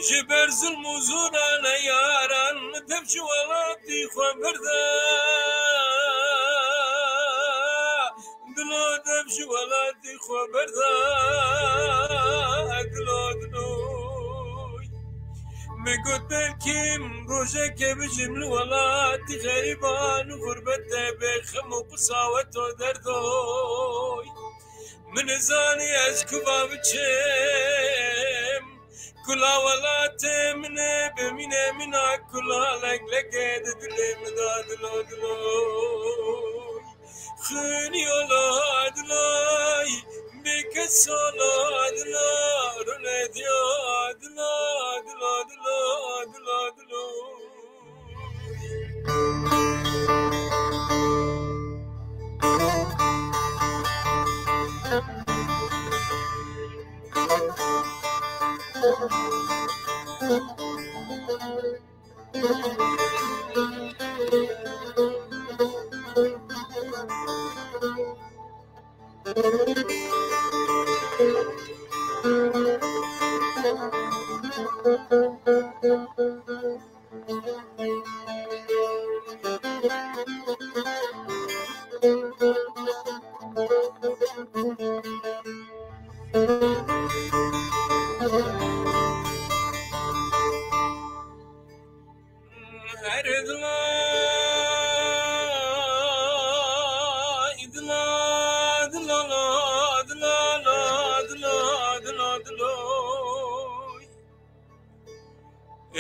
ji ber zilm û zûrane yaran dev ji welatî xwe berde. Dilo dev ji welatî xwe berde. Dilo, dilo. Got belkî rojeke bijim li welatî xerîban û xurbet de bê xem û qisawet û derdoy. Min zanî ez kuva biçim, kula welatê min ê bimîne, mîna kula leklekê di dilê min de dilo dilo. Xwînî ola dilay, bêkes ola dila, rûnê diya dila, dila, dila, dila, dila.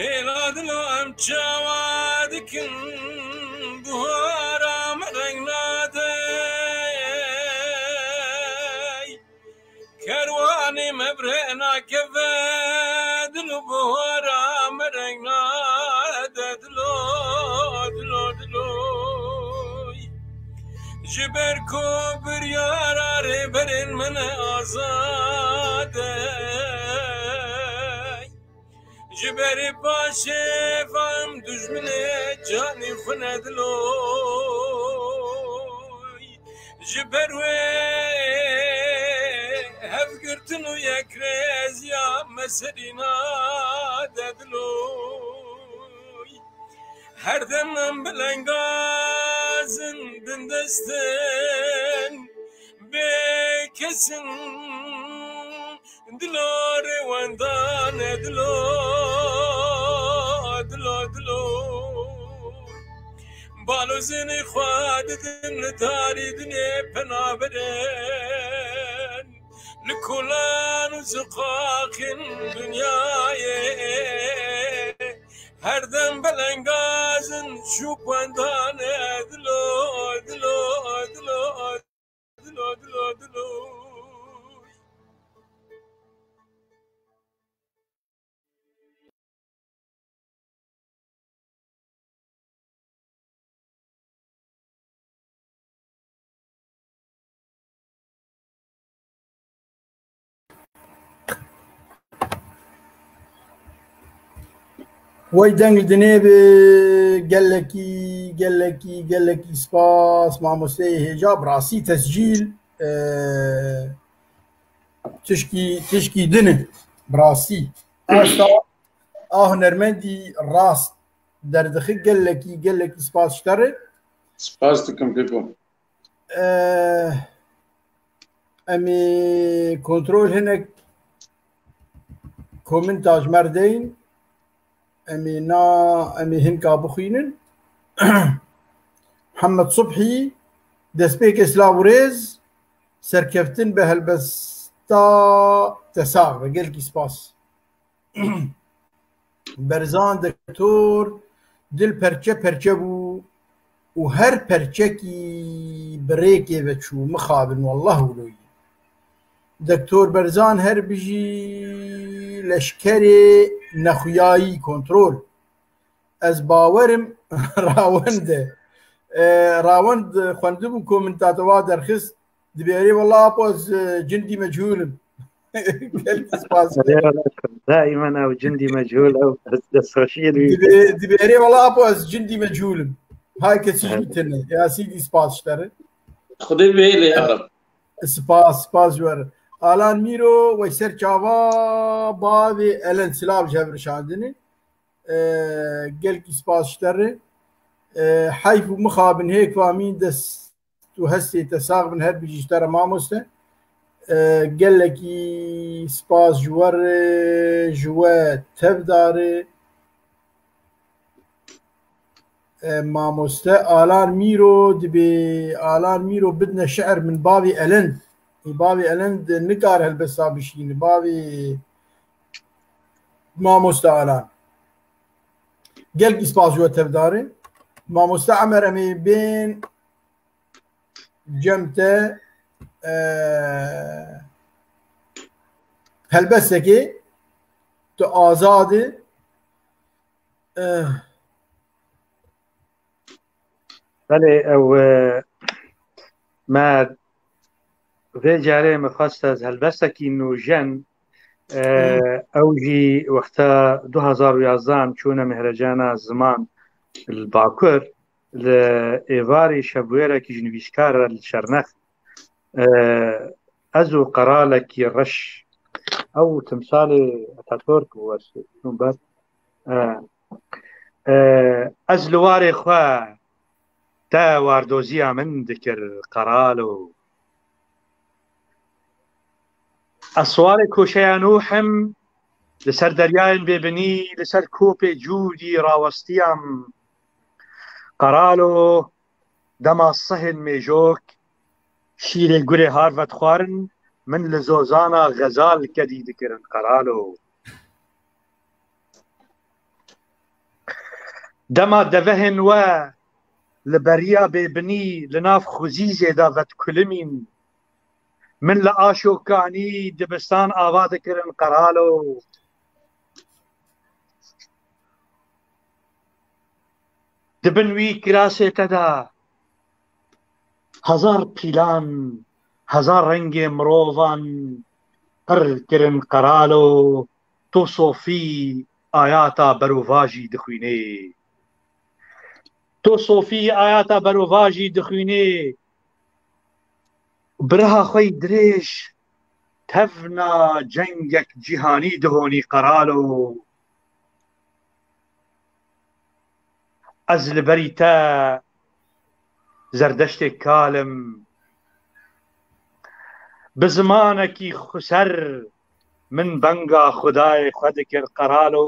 Êla dilo em çawa dikin, buhara me reng nade. Kerwanê me bi rê nakeve, dilo buhara me reng nade, dilo, dilo, dilo. Ji ber ku biryara rêberên me ne azad e. Ji berê paşê vam dijminê canî xwe nedilo. Ji ber wê hevgirtin û yekrêziya me serî nade dilo. Her dem em bi lengazin, bindestin, bê kesin. Dilo rêwendan e, dilo, dilo, dilo. Balo zinê xwe didin li tarî dinê penaberin. Li kolan û ziqaqên dinyayê. Her dem belengazin şûk wendan e, dilo, dilo, dilo. Dilo, dilo, dilo. Wey deng li dinê bi gelekî, gelekî, gelekî spas, mamosteyê hêja, bi rastî tescîl, e, tişkî, tişkî din e, bi rastî. Asta a hunermendî rast derdixi, gelekî, gelekî spas ji te re. Spas dikim, Pêko. Eh, em ê kontrol hinek komenta ji me re deyin. Em ê na, em ê hinka bixwînin. Mihemed Subhî, destpêkê silav û rêz, serkeftin bi helbesta te sax be. Gelkî spas. Berzan Doktor dil perçe perçe bû û her perçekî bi rêkê ve çû. Mixabin, wallah wilo ye. Doktor Berzan her bijî, leşkerê nexuyayî, kontrol. Ez bawerim rawend e. E, rawend xwendibû, komentator wa derxist. Dibêrê wela apo ez, e, cindî mechûl im. Gelkî spas. Daimen ew cindî mechûl, ew dest, destxweşiyê dibî. Dibê-, dibêrê wela apo ez cindî mechûl im. Hay kesî ji min tune. Ya sîdî spas ji te re. Xwedê bihêle ya Reb. Spas, spas ji we re. Alan Mîro, wey ser çava bavê Elen silav ji hev re şandine. E, gelkî spas ji te re. E, heyf û mixabin hêk va mîn, dest û hestê te sax bin, her bijî ji te re mamoste. E, gelekî spas ji we re, ji we tevdar e. e, mamoste Alan Mîro, dibê Alan Mîro bidne şi'r min bavê Elend. Ê, bavê Elend nikare helbesta bişîne. Bavê mamoste Alan. Gelkî spas ji we tevdarê. Mamoste Emer, em ê bên cem te, e, helbestekê tu azad î. E, Belê, ew, e, me vê carê min xwest ez helbestekî nûjen, e, ew jî wexta du hezar û yazdeh em çûne Mehrecana Ziman li Bakur, li êvarî şevbûyerekî ji nivîskar re li Şernex, e, ez û qeralekî reş, ew timsalê Ataturk bû, ez çûm ber. E, e, ez li warê xwe te wardoziya min dikir, qeralo. Ez siwarê koşeya Nûh im, li ser deryayên bêbinî, li ser kopê Cûdî rawestiyam. Qeralo, dema sihên mêjok şîrê gurê har vedixwarin, min li zozana xezal kedî dikirin, qeralo. Dema devehên we li beriya bêbinî li nav xwezîzê de vedikulimîn, min li Aşokanî dibistan ava dikirin, qeralo. Di bin wî kirasê te de hezar pîlan, hezar rengê mirovan qir kirin, qeralo. Tu sofî ayata berovajî dixwînê. Tu sofî ayata berovajî dixwînê. Bi riha xwe yî dirêj tevna cengek cîhanî dihonî, qeralo. Ez li berî te Zerdeştê kal im. Bi zimanekî xweser min benga Xwedayê xwe dikir, qeralo.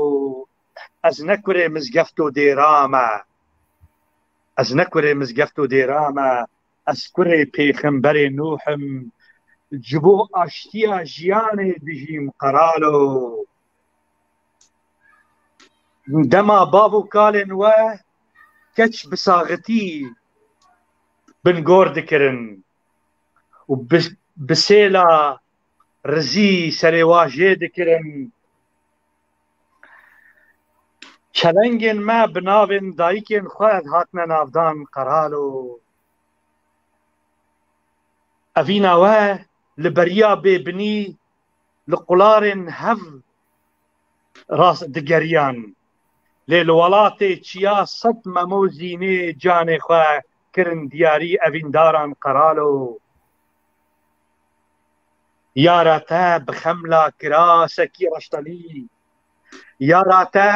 Ez ne kurê mizgeft û dêra me. Ez ne kurê mizgeft û dêra me. Ez kurê pêxemberê Nûh im. Ji bo aştiya jiyanê dijîm, qeralo. Dema bav û kalên we keç bi saxitî bin gor dikirin û bi, bi sêla rizî serê wa jê dikirin. Çelengên me bi navên dayikên xwe hatine navdan, qeralo. Evîna we li beriya bêbinî li qularên hev rast digeriyan. Lê li welatê çiya sed memo zînê canê xwe kirin diyarî evîndaran, qeralo. Yara te bi xemla kirasekî reştenî. Yara te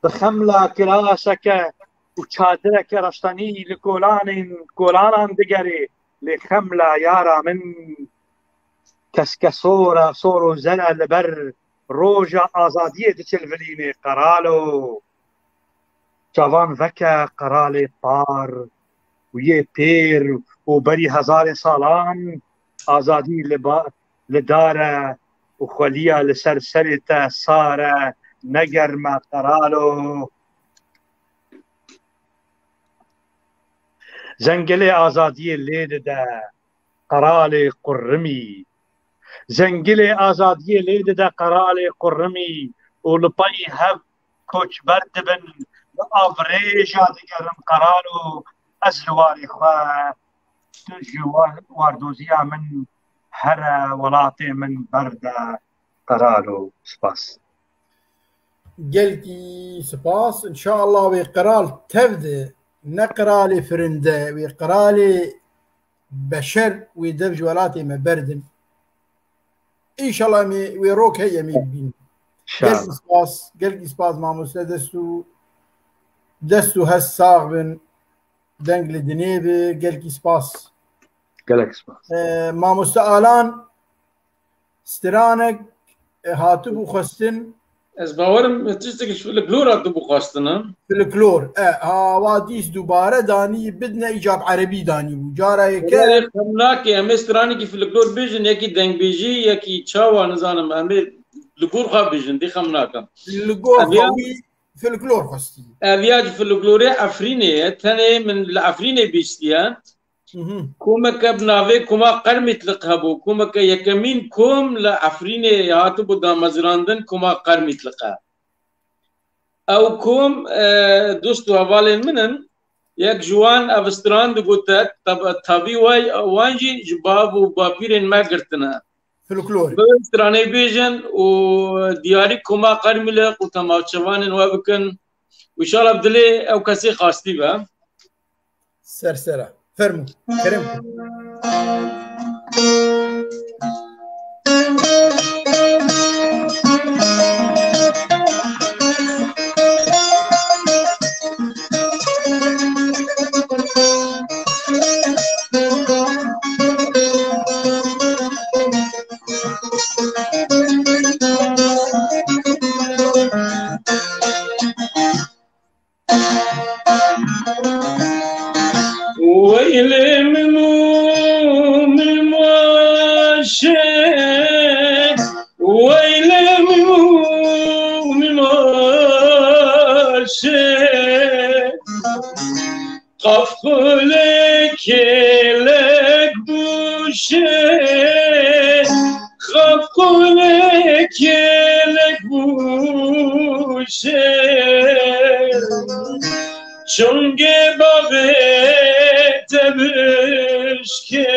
bi xemla kiraseke û çadireke reştenî li kolanên, kolanan digerê, lê xemla yara min keskesora sor û zere li ber roja azadiyê diçilvilînê, qeralo. Çavan veke, qeralê par û yê pêr û berî hezarê salan azadî li ba-, li dar e û xweliya li ser serê te sar e, ne germ e, qeralo. Zengilê azadiyê lê dide, qeralê qurrimî. Zengilê azadiyê lê dide, qeralê qurrimî û li payî hev koçber dibin, bi avrêja digerin, qeralo. Ez li warê xwe, tu ji wa-, wardoziya min here welatê min berde, qeralo. Spas. Gelkî spas. Înşallah wê qeral tev de, ne qeralê firinde, wê qeralê beşer wê dev ji welatê me berdin. Înşallah em ê wê rok heye em ê bibînin. Gelkî spas, gelkî spas mamoste, dest û, dest û hest sax bin. Deng li dinê bi, gelkî spas. Gelek spas. Ee, mamoste Alan, stranek, e, hatibû xwestin, Ez bawerim tiştek ji folklora tu bixwestin, ha? Folklor. E, awa dîs dubare danî bidne îcab erebî danî bû. Cara yeke Wala ê xem nake, em ê stranekî folklor bêjin, yekî dengbêjî, yekî çawa, nizanim, em ê li gor xwe bêjin, dê xem nakim. Li gor Ev ya xwe wî folklor xwestî. Ev ya ji folklorê Efrînê ye, tenê min li Efrînê bîstiye. Mhm. Komeke bi navê Koma Qermîtliq hebû. Komeke yekemîn kom li Efrînê hatibû damezrandin, Koma Qermîtliq e. Ew kom, e, dost û hevalên min in. Yek ji wan ev stran digote, tab-, tabî way, wan jî ji bav û bapîrên me girtine. Folklor. Bi stranê bêjin û diyarî Koma Qermîliq û temaşevanên we bikin. Û înşallah bi dilê ew kesê xastî be. Ser sera. Fermû. Kerem. Weylê min û min maşê, weylê min û min maşê. Qaf xulê kêlek bûşê, qaf xulê kêlek bûşê. Çungê bavê te bişkê.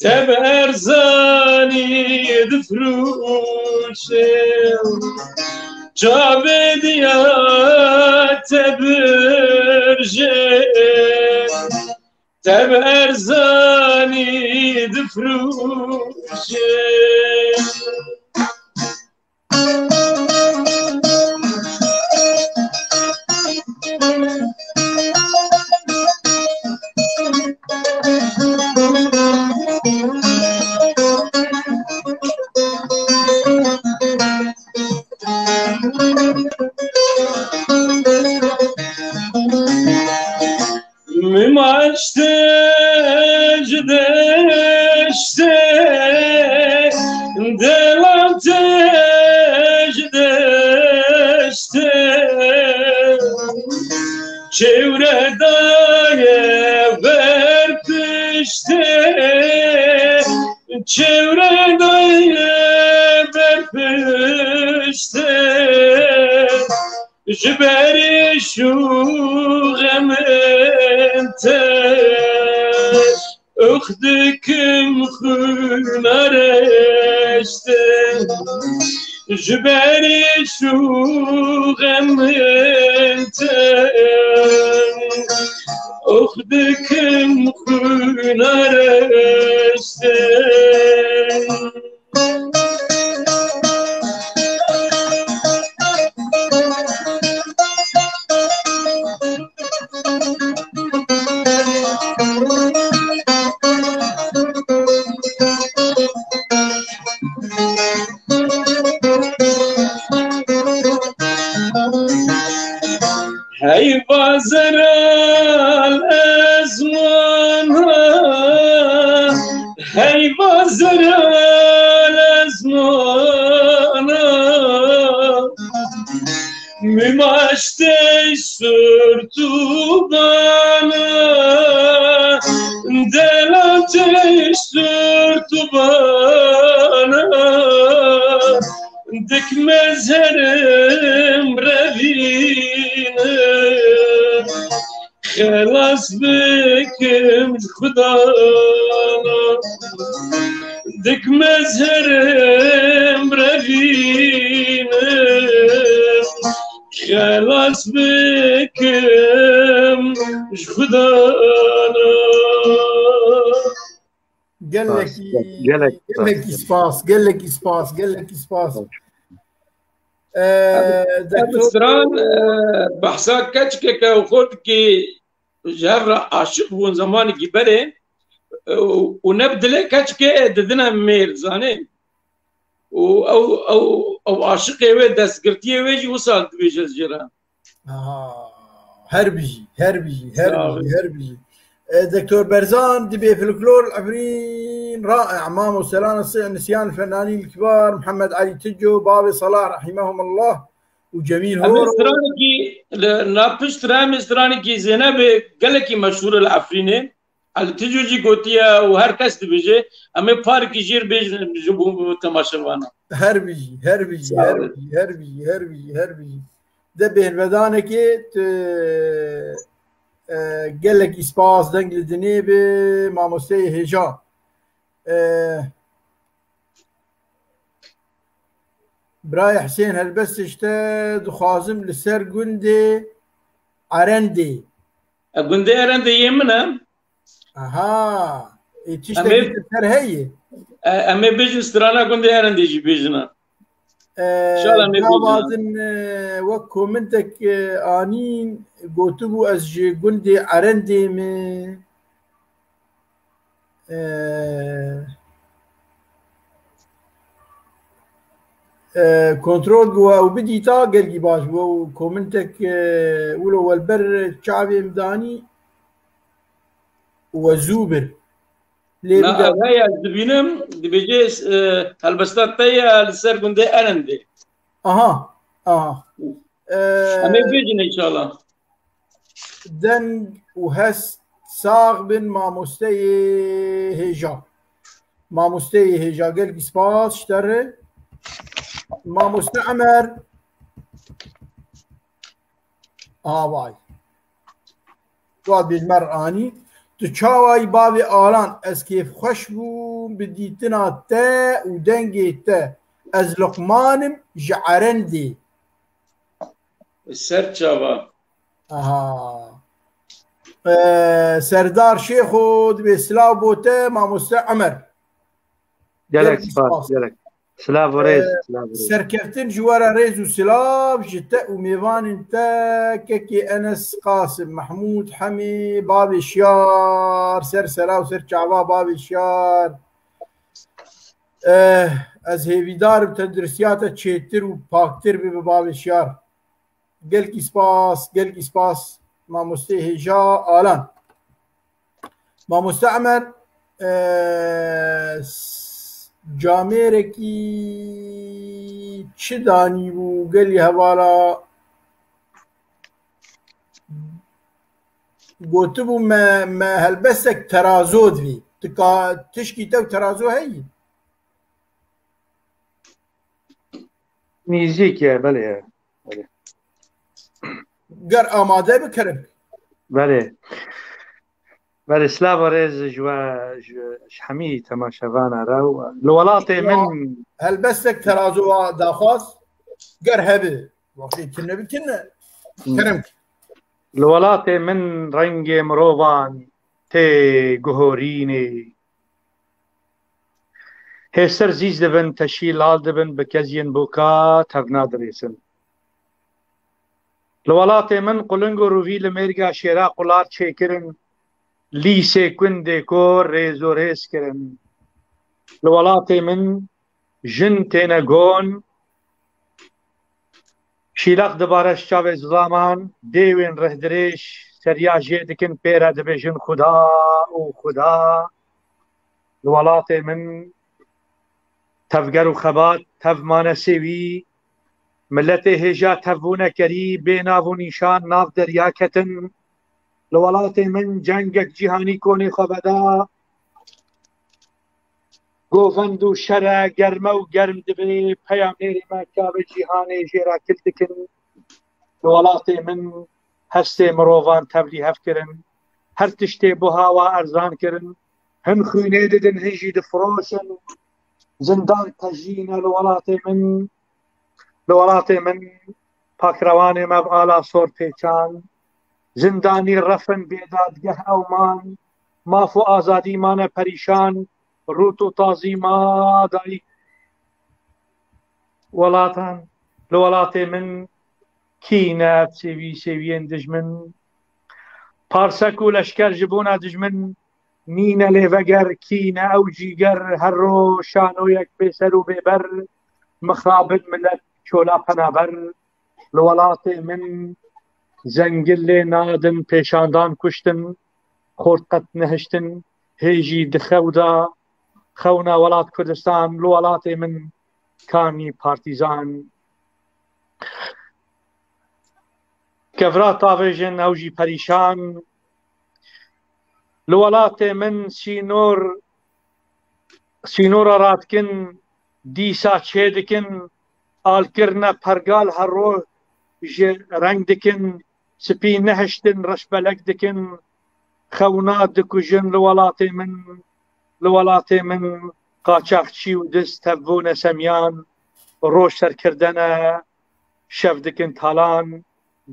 Te bi erzanî difrûşe, çavê diya te birje, te bi erzanî difrûşe. Min maşte ji deştê, delal te ji deştê. Çewre daye ber piştê, çewre daye ber piştê. Ji berî şûxemên te, ox dikim xwîna reşte. Ji berî şûxemên te, ox dikim xwîna reşte. Heyva zelal ezmana, heyva zelal ezmana. Mîmaştê surt û bana, delatê surt û bana. Dik mezherim revîne, xelas bikim ji Xwedana. Dik mezherim revîne, xelas bikim ji Xwedana. Gelekî, Spas, gelek, gelekî spas, gelekî spas, gelekî spas. Ee, Ev doktor stran, e, behsa keçkeke û xwe dikî ji hev re aşiq bûn zemanekî berê, e, û, û ne bi dilê keçkê didine mêr, zanê. Û ew, ew, ew aşiqê wê, destgirtiyê wê jî wisa dibêje ez jê re. Aha. Her bijî, her bijî, her Sağ bijî, olun. Her bijî. E, Doktor Berzan, dibê folklor Efrîn, ra'e, Mamo Selana Sih, Nisyan Fenanî Kibar, Muhammed Ali Tico, Bavê Salah, Rahimahumullah, û Cemîl Em ê Horo. Stranekî li na pişt re em ê stranekî Zeynebê gelekî meşhûr e li Efrînê. Elî Tico jî gotiye û her kes dibêje, em ê parekî jêr bêjin ji bo temaşevana. Her bijî, her bijî, Sağ her olun. Bijî, her bijî, her bijî, her bijî. De bêhnvedanekê tu, e, gelekî spas, deng li dinê bi mamosteyê hêja. E, Birayê Hisên, helbestê ji te dixwazim li ser gundê Erendê. E, gundê Erendê yê min e. Aha. Ê, Em ê tiştekî te ser heye? E, em ê bêjin strana gundê Erendê jî bêjin. E, Şala me gava bêjin. Din, e, wek komentek, e, anîn, gotibû ez ji gundê Erendê me. E, e, kontrol bû ew bidîta gelkî baş bû. Ew komentek, e, wilo welber çavê min danî û we zû bir. Lê Na, bide- ev heye, ez dibînim, dibêje, e, helbesta te ye li ser gundê Erendê. Aha, aha. E, Em ê bêjin inşallah. Deng û hest sax bin mamosteyê hêja. Mamosteyê hêja, gelkî spas ji te re. Mamoste Emer. Avay. Wa bêjmer anî. Tu çawayî bavê Alan? Ez kêfxweş bûm bi dîtina te û dengê te. Ez Luqman im ji Erendê. Ser çava. Aha. Ee, Serdar Şêxo, dibê silav bo te, mamoste Emer. Gelek Gelek spas, spas. Gelek. Silav û rêz, Ee, silav û rêz. Serkeftin ji we re rêz û silav ji te û mêvanên te, kekê Enes, Qasim, Mehmûd, Hemî, bavê Şiyar, ser sera û ser çava bavê Şiyar. Eh, ez hêvîdar im tenduristiya te çêtir û paktir bibe bavê Şiyar. Gelkî spas, gelkî spas, mamoste hêja Alan. Mamoste Emer, eh, s-, camêrekî çi danîbû gelî hevala gotibû me, me helbestek terazo divî. Tu ka tişkî te û terazo heyî? Nîzîk e, belê ye. Belê. Ger amade bi, kerem. Belê. Belê, silav û rêz ji we, ji, ji hemî temaşevana re û li welatê Ya, min helbestek terazo wa daxwaz, ger hebe. Wextê tune bi tune. Hmm. Kerem. Li welatê min rengê mirovan tê guhorînê. Hêser zîz dibin, teşî lal dibin, bi keziyên boka tevna dirêsin. Li welatê min quling û rûvî li mêrga şêra qular çêkirin, lîsê kundê kor rêz û rêz kirin. Li welatê min jin têne gon, şîlaq dibare ji çavê zilaman, dêwên rihdirêj seriya jê dikin pê re dibêjin Xuda û Xuda. Li welatê min tevger û xebat tev mane sêwî, miletê hêja tev bûne kerî, bê nav û nîşan nav derya ketin. Li welatê min cengek cîhanî konê xwe veda. Govend û şere germe û germ dibe, peyamnêrê me çavê cîhanê jê re kil dikin. Li welatê min hestê mirovan tevlî hev kirin. Her tiştê buha wa erzan kirin. Hin xwînê didin, hin jî difiroşin. Zindan tejî ne li welatê min. Li welatê min pakrewanê me bi ala sor pêçan. Zindanî refin, bêdadgeh ew man. Maf û azadî mane perîşan. Rût û tazî ma dayîk. Welatan, li welatê min kî ne ev sêwî sêwiyên dijmin. Parsek û leşker ji bona dijmin nîne lê veger, kî ne ew cîger, her roj şanoyek bêser û bêber. mixrabin milet çola penaber. Li welatê min zengil lê nadin, pêşandan kuştin, xort qet nehiştin, hê jî di xew de xewna welat Kurdistan li welatê min kanî partîzan. Kevrat avêjin ew jî perîşan. Li welatê min sînor, sînora radikin dîsa çêdikin, alkirine pergal her roj ji reng dikin, spî nehiştin reşbelek dikin, xewna dikujin li welatê min, li welatê min qaçaxçî û diz tevbûne semiyan, roj serkirdene, şev dikin talan,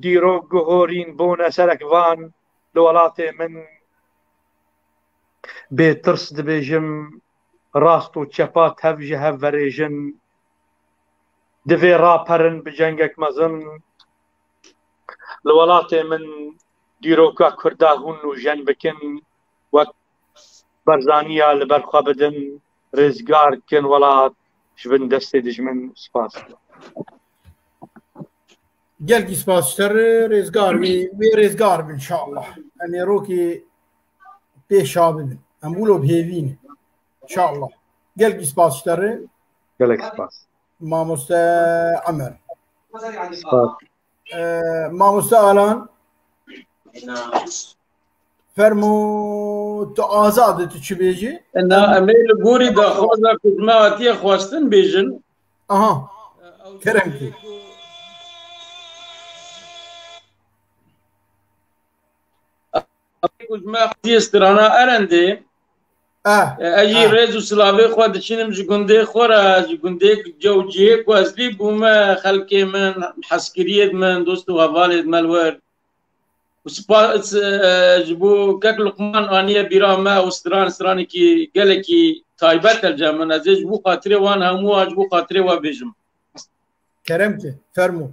dîrok guhorîn bûne serek van li welatê min. Bê tirs dibêjim, rast û çepa tev ji hev verêjin. Divê raperin bi cengek mezin. Li welatê min dîroka Kurda hûn nûjen bikin, wek Barzaniya li ber xwe bidin, rêzgar kin welat ji bin destê dijmin. Spas. Gelkî spas ji te re, rêzgar wê, wê rêzgar bin inşallah. Em ê rokê pêşa bibin. Em wilo bi hêvî ne. İnşallah. Gelkî spas ji te re. Gelek spas. Mamoste Emer. Spas. Ee, Mamoste Alan. Fermo, tu azad e, tu çi bêjî? Na, em ê li gorî daxwaza ku ji me hatiye xwestin bêjin. Aha. Kerem ki. Ku ji me hatiye strana Erendê. Ah, E, ez jî ah. rêz û silavê xwe diçînim ji gundê xwe re, ji gundê cewciyê ku ez lî bûme, xelkê min, heskiriyê min, dost û hevalê me li wir. Û spas, e, ji bo kek Luqman aniye bîra me û stran, stranekî gelekî taybet e li cem min. Ez ê ji bo xatirê wan hemû an ji bo xatirê we bêjim. Kerem ki, fermo.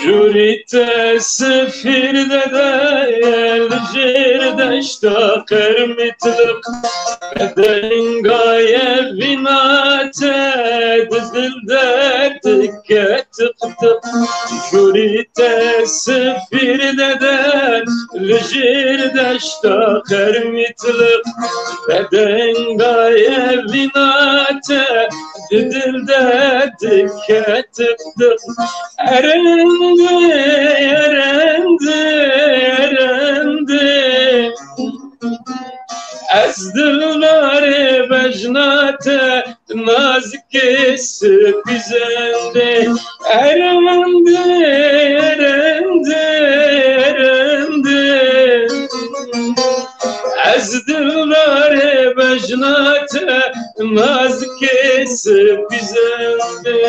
Jûrî te sifîr dede, li jêr deşta qermîtlik. Denga ye vîna te di dil de dike tiq tiq. Jûrî te sifîr dede, li jêr deşta qermîtlik. Denga ye vîna te di dil de dike tiq tiq. Erendê, erendê, erendê. Ez dildarê bejna te, nazikê spî zendê. Erendê, erendê, erendê. Ez dildarê bejna te, nazikê spî zendê.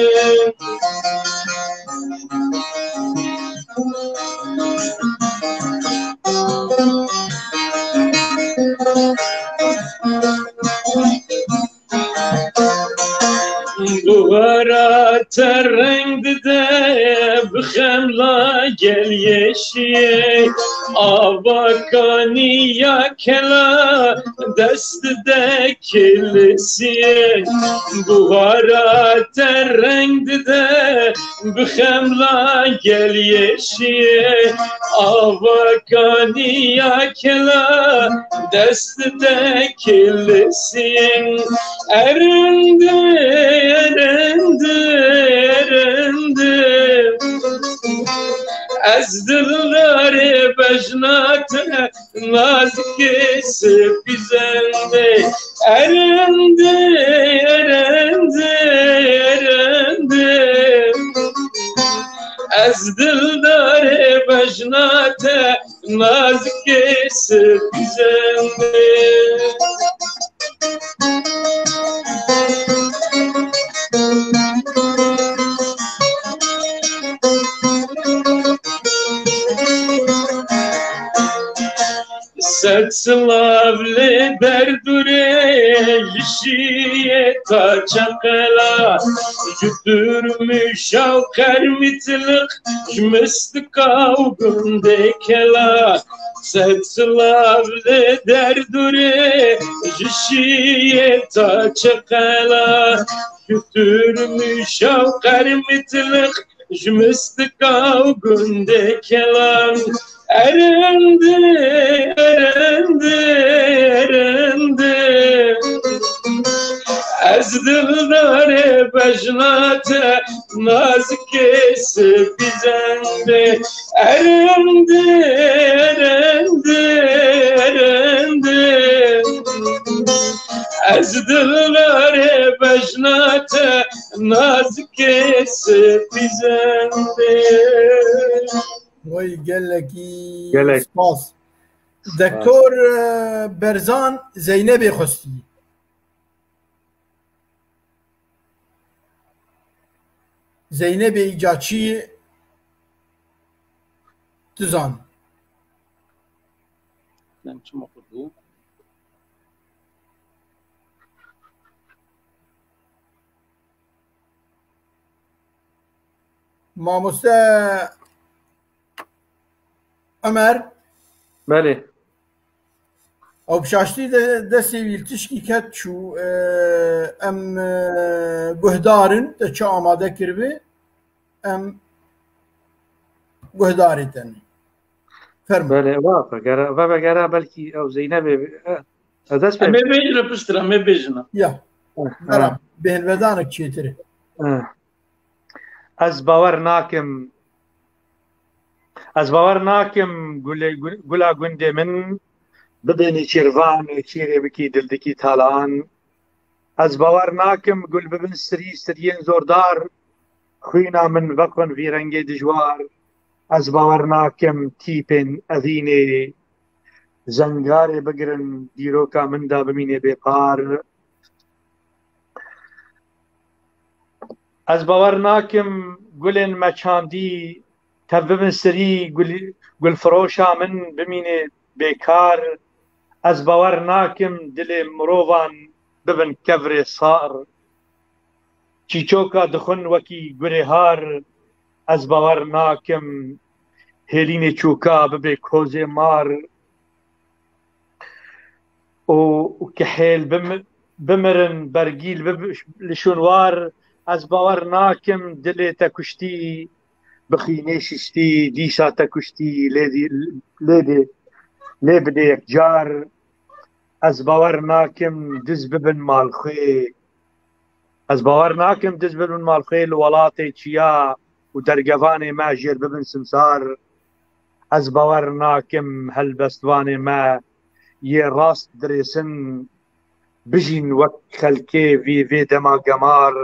Buhara te reng dide bi xemla gel yeşiyê. Ava kaniya kela dest dide kilisiyê. Buhara te reng dide bi xemla gel yeşiyê. Ava kaniya kela dest de kilisiyê. Erendê, erendê, erendê. Ez dildarê bejna te, nazikê spî zendê. Erendê, erendê, erendê. Ez dildarê bejna te, nazikê spî zendê. Sed silav lê Derdûrê ji şiyê ta çeqela, ji tûrmîşa û qermîtilik, ji mistika û gundê kela. Sed silav li derdûrê ji şiyê ta çeqela, ji tûrmîşa û qermîtilik, ji mistika û gundê kelan. Erindi, erindi, erindi. Ez dildarê bejna te, nazikê spî zendê. Erindi, erindi, erindi. Ez dildarê bejna te, nazikê spî zendê. Vay gelekî Gelek. Spas. Spas. Doktor, e, Berzan Zeynebê xwestî. Zeynebê îca çi tu zan. Em çima xurt bû? Mamoste Ömer. Belê. Ew bi şaştî de destê wî li tişkî ket çû, e, em, e, guhdar in, te çi amade kiribe, em guhdarê te ne. Fermo. Belê, va vegere, va vegere belkî ew Zeynebê, e, ez dest pê Em ê bêjin piştre, em ê bêjin. Ya. Eh, Meram, eh. Bêhnvedanek çêtir e. Eh. Ez bawer nakim. Ez bawer nakim gulê, gu-, gula gundê min bibê nêçîrvan û çîrê bikî dildikî talan. Ez bawer nakim gul bibin sirî, siriyên zordar, xwîna min vexwin vî rengê dijwar. Ez bawer nakim tîpên evînê zengarê bigirin, dîroka min de bimîne bêpar. Ez bawer nakim gulên me çandî tev bibin sirî, gul-, gulfiroşa min bimîne bêkar. Ez bawer nakim dilê mirovan bibin kevirê sar. Çîçoka dixwin wekî gurê har, ez bawer nakim hêlînê çûka bibe kozê mar. Û, û kihêl bim-, bimirin bergî li bib-, li şûnwar, ez bawer nakim dilê te kuştî, bixînê şiştî, dîsa te kuştî, lê dî-, lê dê, lê bidê yekcar. Ez bawer nakim diz bibin malxwê. Ez bawer nakim diz bibin malxwê li welatê çiya û dergevanê me jêr bibin simsar. Ez bawer nakim helbestvanê me yê rast dirêsin, bijîn wek xelkê vî vê dema gemar.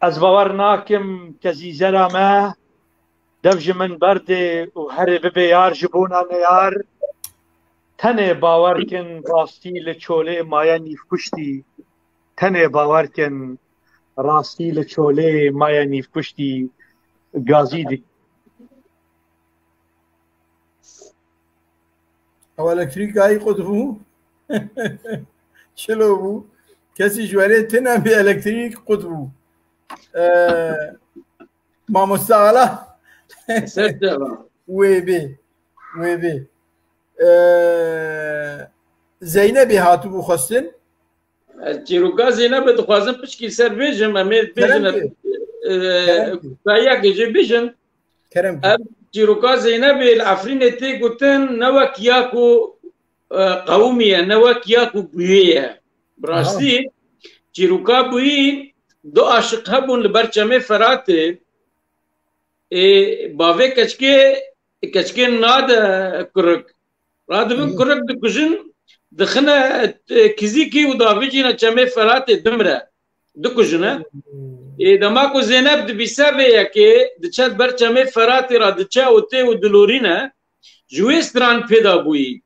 Ez bawer nakim kezîzera me dev ji min berdê û herê bibe yar ji bona neyar. Tenê bawer kin rastî li çolê maye nîvkuştî. Tenê bawer kin rastî li çolê maye nîvkuştî. Gazî di- Ew elektrîkayî qut bû. Çilo bû. Kesî ji werê tune bê elektrîk qut bû. Ee, Mamoste Ala. Ser çava. Wê bê. Wê bê. Ee, Zeynebê hatibû xwestin. Ez çîroka Zeynebê dixwazim piçkî ser bêjim, em ê bêjin, Kerem ki. e, Kerem ki. Kayiyekê jê bêjin. Kerem ki. Ev çîroka Zeynebê li Efrînê tê gotin, ne wek ya ku, e, qewimiye, ne wek ya ku bûyê ye. Bi Aha. rastî, çîroka bûyî du aşiq hebûn li ber çemê Feratê. Ê, bavê keçikê, keçikê nade kurik. Radibin Hı. kurik dikujin, dixine, e, kizîkî û davêjîne çemê Feratê dimire. Dikujine. Hı. Ê, dema ku Zeynep dibîse vê yekê, diçe ber çemê Feratê re diçe û tê û dilorîne, ji wê stran pêda bûyî.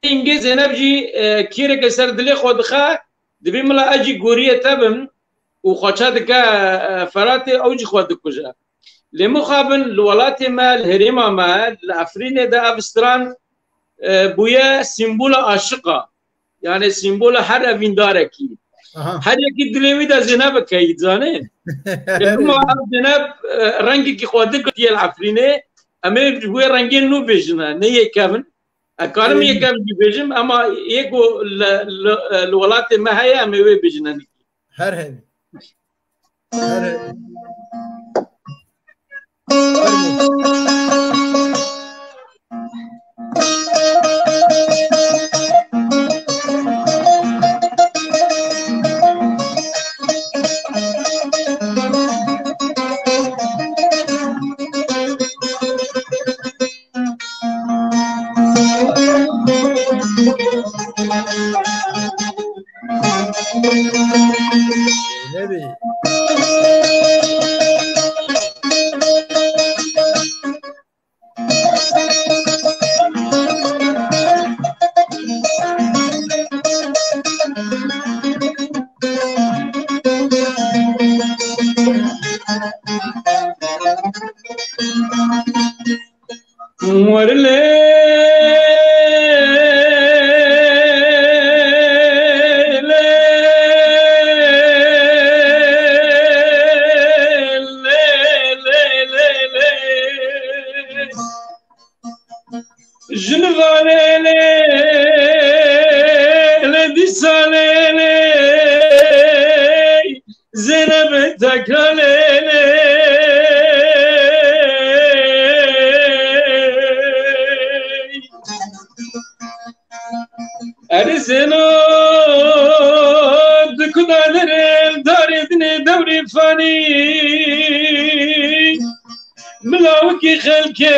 Hingê Zeynep jî, e, kêreke ser dilê xwe dixe, dibê mila ez jî goriyê te bim û xweça dike, e, Feratê, ew jî xwe dikuje. Lê mixabin li welatê me, li herêma me, li Efrînê de ev stran, e, bûye sîmbola aşiqa. Yani sîmbola her evîndarekî. Aha. Her yekî dilê wî de Zeyneb keyî, zanî. Lê bima ev Zeyneb, e, rengekî xwe din girtiye li Efrînê, em ê ji wê rengên nû bêjin, ne yê kevin. Ez karim yekem jî bêjim, ema yê ku li, li, li welatê me heye, em ê wê bêjin. Her hebî. Her hebî. Öyle bir. Werilê Jin vane lê, lê dîsa lê, lê Zeynep tekra lê, lê. Erê Zeyno, di kuda derê, darê dinê dewrê fanî. Min lawikî xelkê,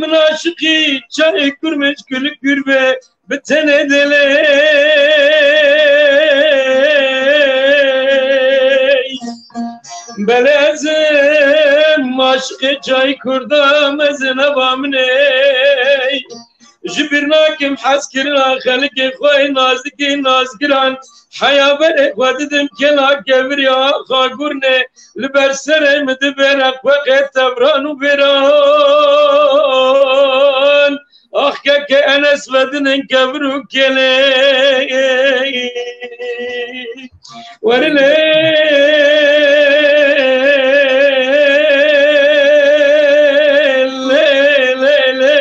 min aşiqî çayê kurmêç kulik gurbe bi tenê delê. Belê ez im aşiqê çayê kurda, me Zeyneba min ê. Ji bîr nakim hezkirina xelkê xwe yê nazikê nazgiran. Heya berê xwe didim kela keviriya xagurne. Li ber serê min dibêre xweqê tevran û bêran. Ax keke Enes vedinin kevir û kelê. Werilê, lê, lê, lê.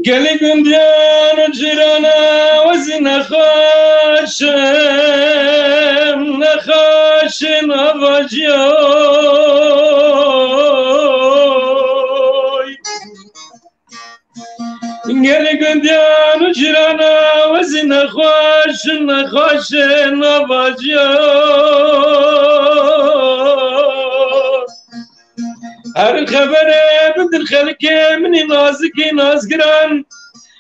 Gelê gundiyan û cîrana we zî nexweş in, nexweş in avaciyoy. Gelê gundiyan û cîrana we zî nexweş in, nexweş in avaciyoy. Her xebere bidin xelkê min ê nazikê nazgiran.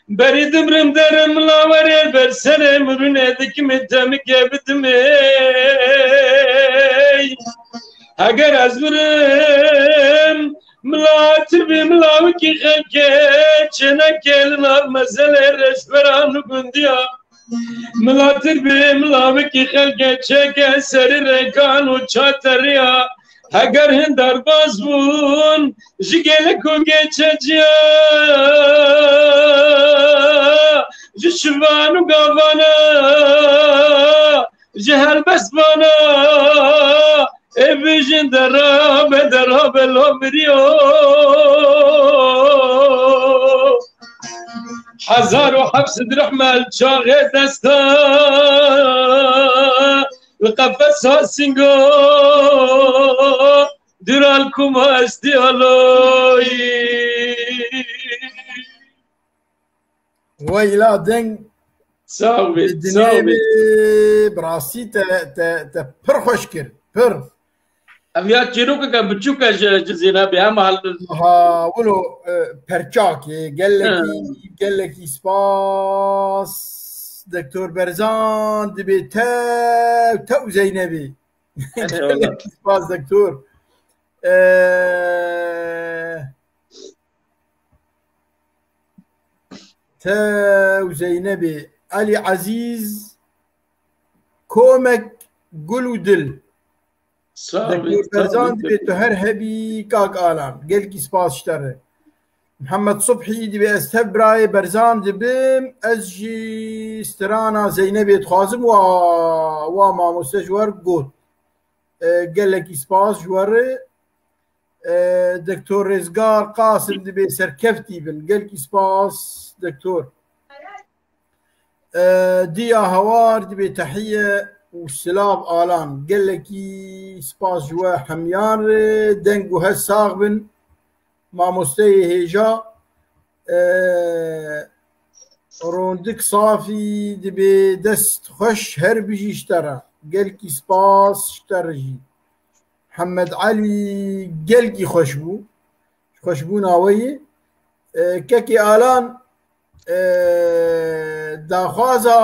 Berî dimrim derim lawerê ber serê min rûnê dikimê demikê bidimê. Heger ez mirim, mila tir bê, mila wekî xelkê çêneke li nav mezelê rêşberan û gundiya. Mila tir bê, mila wekî xelkê çêke serî rêkan û çateriya. Heger hin derbas bûn ji gelek û geçeciya, ji şivan û gavana, ji helbestbana, ê bijin derabe, derabe laviriyo. Hezar û heft sed rehmel çaxê desta li qefesa singo, dûral kuma estî aloyî. Weyla deng. Sağ ol, sağ ol. Bi rastî te, te, te pir xweş kir, pir. Ev ya çîrokeke biçûk e ji, ji Zeynebê, hema hal- Ha, wilo, e, perçak e. Gelekî, Hı. gelekî spas. Doktor Berzan dibê tew, tew Zeynebê. Eyvallah. Gelekî spas, doktor. E, tew Zeynebê. Elî Ezîz, komek gul û dil. Sağ ol, Doktor sağ ol. Berzan dibê tu her hebî kak Alan. Gelkî spas ji te re. Mihemed Subhî dibê ez tev birayê Berzan dibim, ez jî strana Zeynebê dixwazim, wa, wa mamoste ji we re got. E, gelekî spas ji we re. E, Doktor Rêzgar Qasim dibê serkeftî bin. Gelkî spas, Doktor. E, Diya Hawar dibê tehiye û silav Alan. Gelekî spas ji we hemiyan re. Deng û hest sax bin. Mamosteyê hêja. E, Rondik Safî dibê dest xweş, her bijî ji te re. Gelkî spas ji te re jî. Hemed Elî gelkî xweş bû. Xweşbûna we yê. E, kekê Alan, e, daxwaza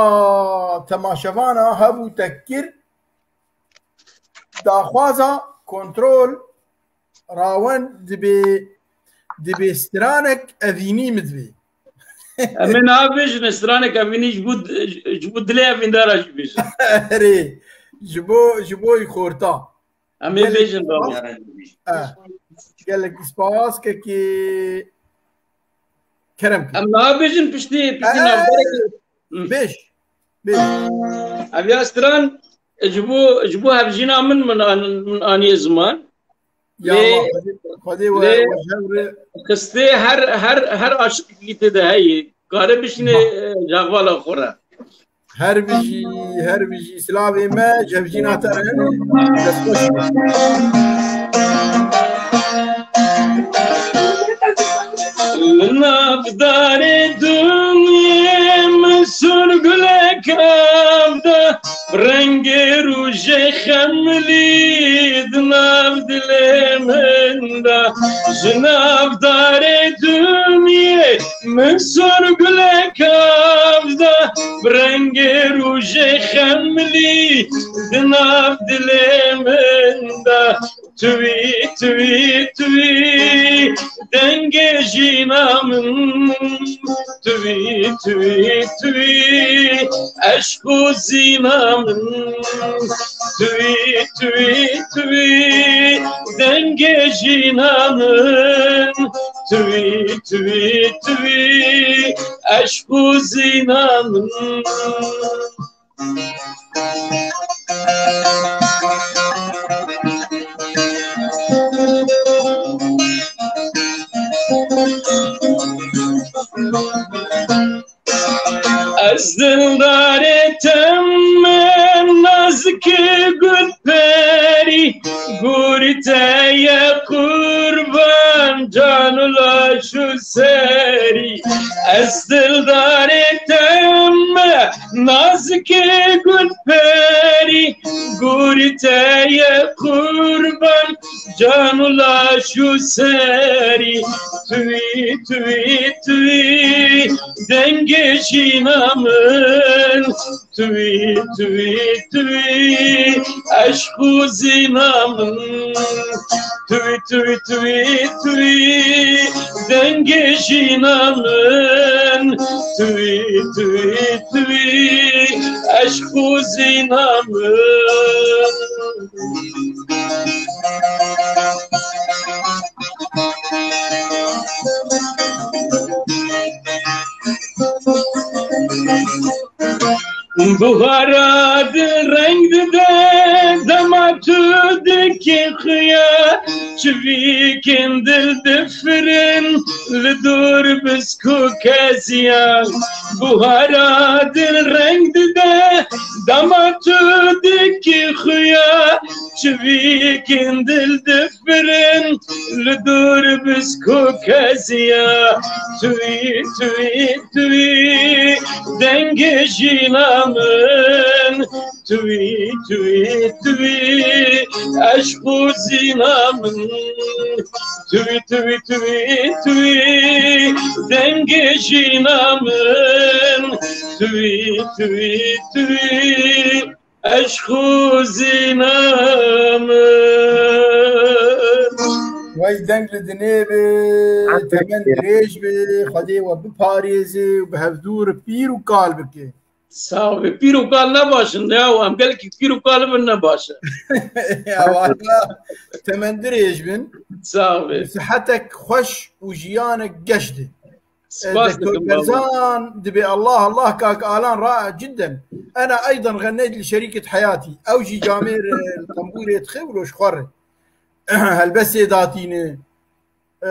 temaşevana hebû te kir. Daxwaza kontrol rawen dibê, dibê stranek evînî min dibê. Em ê niha bêjin stranek evînî ji bo, ji bo dilê evîndara jî bêjin. Erê, ji bo, ji bo xorta. Em ê Gelek bêjin spas. Rawen. Eh, gelek spas, kekê Kerem kir. Em niha bêjin piştî, piştî Eh, navberekê. Bêj, bêj. Ev ya stran, e, ji bo, ji bo hevjîna min, min an-, min aniye ziman. Ya lê, Allah, Xwedê, Xwedê we, lê we ji hev re. Xistê her, her, her aşiqî tê de heye. Kare bişîne, Ba- e, ji hevala xwe re. Her bijî, her bijî. Silavê me, ji hevjîna te re hene. Destxweş. Li nav darê dinyê min sor gulek av da, rengê rojê xemilî di nav dilê min da. Ji nav darê dinyê min sor gulek av da, rengê rojê xemilî di nav dilê min da. Tuî, tuî, tuî, dengê jîna min. Tuî, tuî, tuî, eşq û zîna min. Tuî, tuî, tuî, dengê jîna min. Tuî, tuî, tuî, eşq û zîna min. Ez dildarê te me, nazik gulperî, gorî te ye qurban, can û laş û serî. Ez dildarê te me, nazik gulperî, gorî te ye qurban, can û laş û serî. Tuî, tuî, tuî, dengê jîna min. Tuî, tuî, tuî, eşq û zîna min. Tuî, tuî, tuî, tuî, dengê jîna min. Tuî, tuî, tuî, eşq û zîna min. Buhara dil reng dide, dema tu dikî xuya, çivîkên dil difirin, li dor bisk û keziya. Buhara dil reng dide, dema tu dikî xuya, çivîkên dil difirin, li dor bisk û keziya. Tuî, tuî, tuî, dengê jîna min. Tuî, tuî, tuî, eşq û zîna min. Tuî, tuî, tuî, tuî, dengê jîna min. Tuî, tuî, tuî, eşq û zîna min. Wey deng li dinê be, temen dirêj be, Xwedê we biparêze û bi hevdû re pîr û kal bike. Sax be. Pîr û kal ne baş in ya, em gelekî pîr û kal bin ne baş e. Ya, valla temen dirêj bin. Sax be. Sihetek xweş û jiyanek geş de. Spas dikim baba. Berzan dibê Allah Allah kak Alan ra cidden. Ena eydan xenneyt li şerîket heyatî. Ew jî camêr, e, tembûrê dixe û ji xwe re. Helbestê datîne. Ee,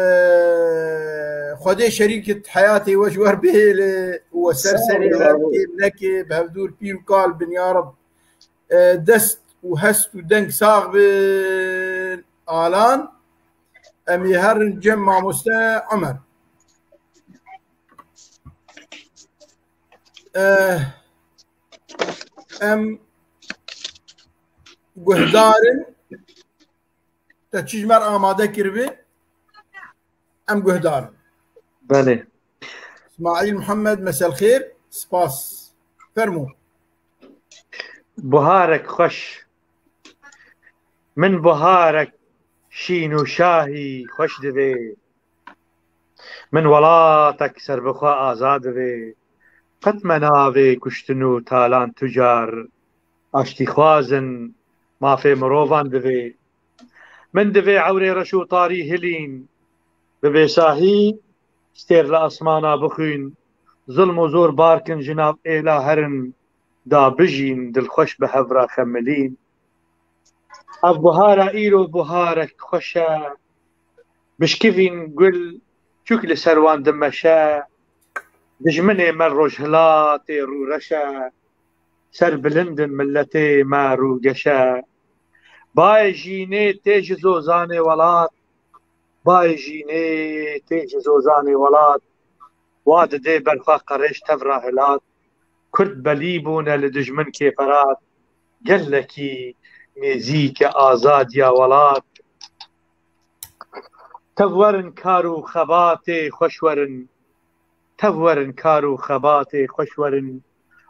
Xwedê şerîkit heyatê we ji we bihêle û we ser serê we bikê, nekê, bi hevdûr pîr û kal bin ya Reb. Ee, dest û hest û deng sax bin. Alan, em ê herin cem mamoste Omer. Ee, em guhdarin. Te çi ji me re amade kiribî? Em guhdar in. Belê. Smaîl Mihemed, mesel xêr, spas. Fermo. Buharek xweş. Min buharek şîn û şahî xweş divê. Min welatek serbixwe aza divê. Qet me navê kuştin û talan tucar. Aştîxwazin, mafê mirovan divê. Min divê ewrê reş û tarî hilîn, bi bêsahî stêr li asmana bixwîn, zilm û zor bar kin ji nav êla herin, da bijîn dilxweş bi hev re xemilîn. Ev buhara îro buharek xweş e, bişkivîn gul çûk li ser wan dimeşe, dijminê me rojhilatê rûreş e. Ser bilind in miletê me rûgeş e. Bayê jînê tê ji zozanê welat. Bayê jînê tê ji zozanê welat. Wa didê ber xwe qerêj tev re hilat. Kurd belî bûne li dijmin kêferat. Gelekî nêzîk e azadiya welat. Tev werin kar û xebatê xweş werin. Tev werin kar û xebatê xweş werin.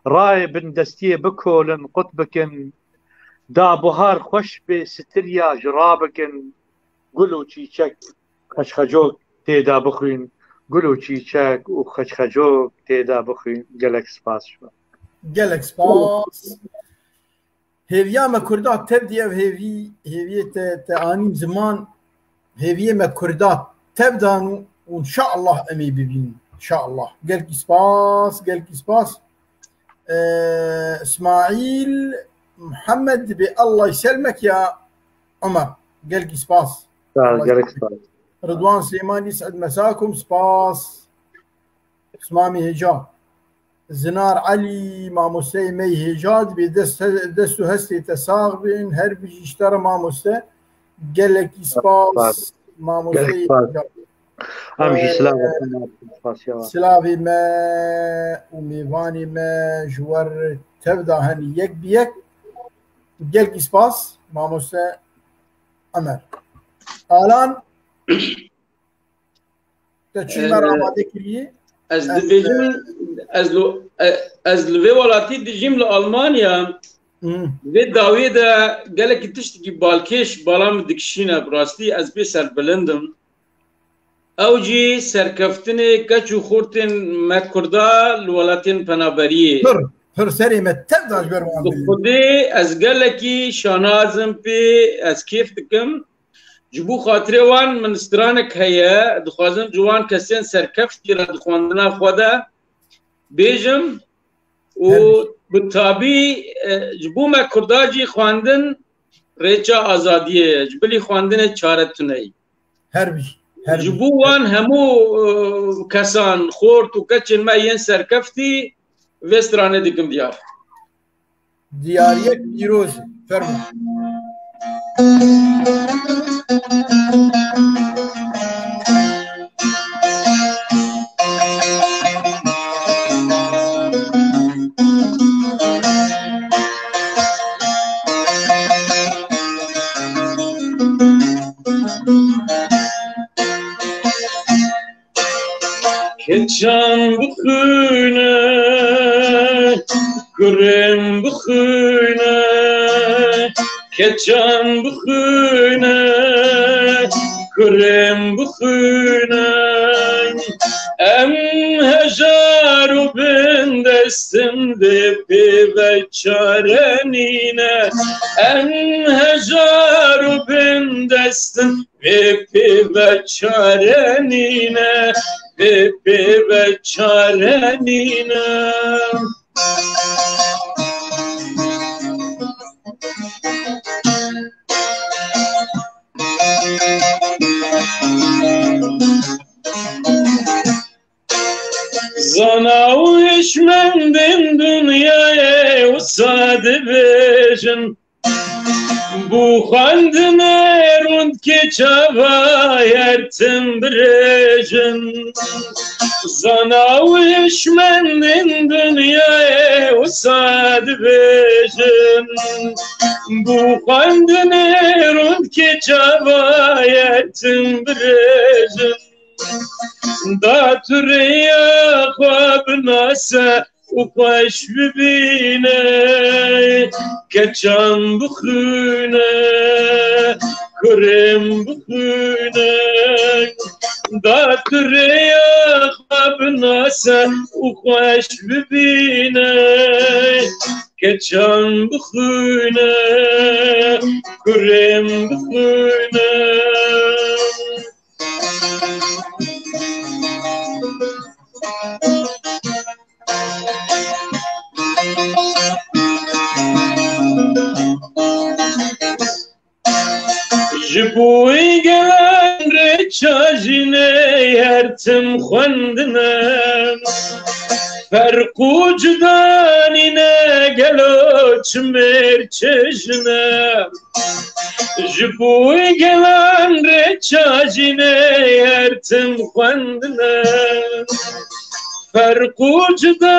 Rayê bindestiyê bikolin, qut bikin. Da buhar xweş bê, sitiriya ji ra bikin. Gul û çîçek, xeçxecok tê de bixwîn. Gul û çîçek û xeçxecok tê de bixwîn. Gelek spas ji we. Gelek spas. Hêviya me Kurda tev diye ev hêvî, hêviyê te, te anîn ziman, hêviyê me Kurda tev dan û, û inşallah em ê bibînin. İnşallah. Gelkî spas, gelkî spas. Ee, İsmail Muhammed dibê Allah selmek ya Ömer. Gelkî spas. Sağ ol, Allah gelek spas. Rıdwan Süleyman, Yis'ed mesakum, spas. Usmamî Hêja. Zinar Elî, mamosteyê me yê hêja, dibê dest, dest û hestê te sax bin, her bijî ji te re mamoste. Gelekî spas, mamosteyê hêja. Em jî silav, ee, spasiya we. Silavê me û mêvanê me ji we re tev da henî yek bi yek. Gelkî spas, mamoste Emer. Alan. Te çi me re amade kiriye? Ez dibêjim, ez lo-, e, ez li vê welatî dijîm, li Almanya. Hı. Vê dawiyê de gelekî tiştekî balkêş bala min dikişîne, bi rastî ez pê serbilind im. Ew jî serkeftinê keç û xortên me Kurda li welatên penaberiyê. Pir, pir serê me tev da ji ber wan. Bi Xwedê ez gelekî şanaz im pê, ez kêf dikim. Ji bo xatirê wan min stranek heye, dixwazim ji wan kesên serkeftî re di xwendina xwe de bêjim û bi tabî, e, ji bo me Kurda jî xwendin rêça azadiyê ye, ji bilî xwendinê çare tune ye. Her bijî, her bijî. Ji bo wan hemû, e, kesan, xort û keçên me yên serkeftî vê stranê dikim diyar. Diyariyek pîroz e. Fermo. Keçan bixwîne, kurên bixwîne, keçan bixwîne, kurên bixwîne. Em hejar û bindestin vê pêve çare nîne. Em hejar û bindestin vê pêve çare nîne, vê pêve çare nîne. Zana û hişmendên dinyayê wisa dibêjin, bû xwendinê rûndkê çava her tim birêjin. Zana û hişmendên dinyayê wisa dibêjin, bû xwendinê rûndkê çava her tim birêjin. Da tu rêya xwe binase û xweş bibîne. Keçan bixwîne, kurên bixwîne. Da tu rêya xwe binase û xweş bibîne. Keçan bixwîne, kurên bixwîne. Ji bo wî gelan rêça jînê her tim xwendine. Ferq û cuda nîne gelo çi mêr çi jin e. Ji bo wî gelan rêça jînê her tim xwendine. Ferq û cuda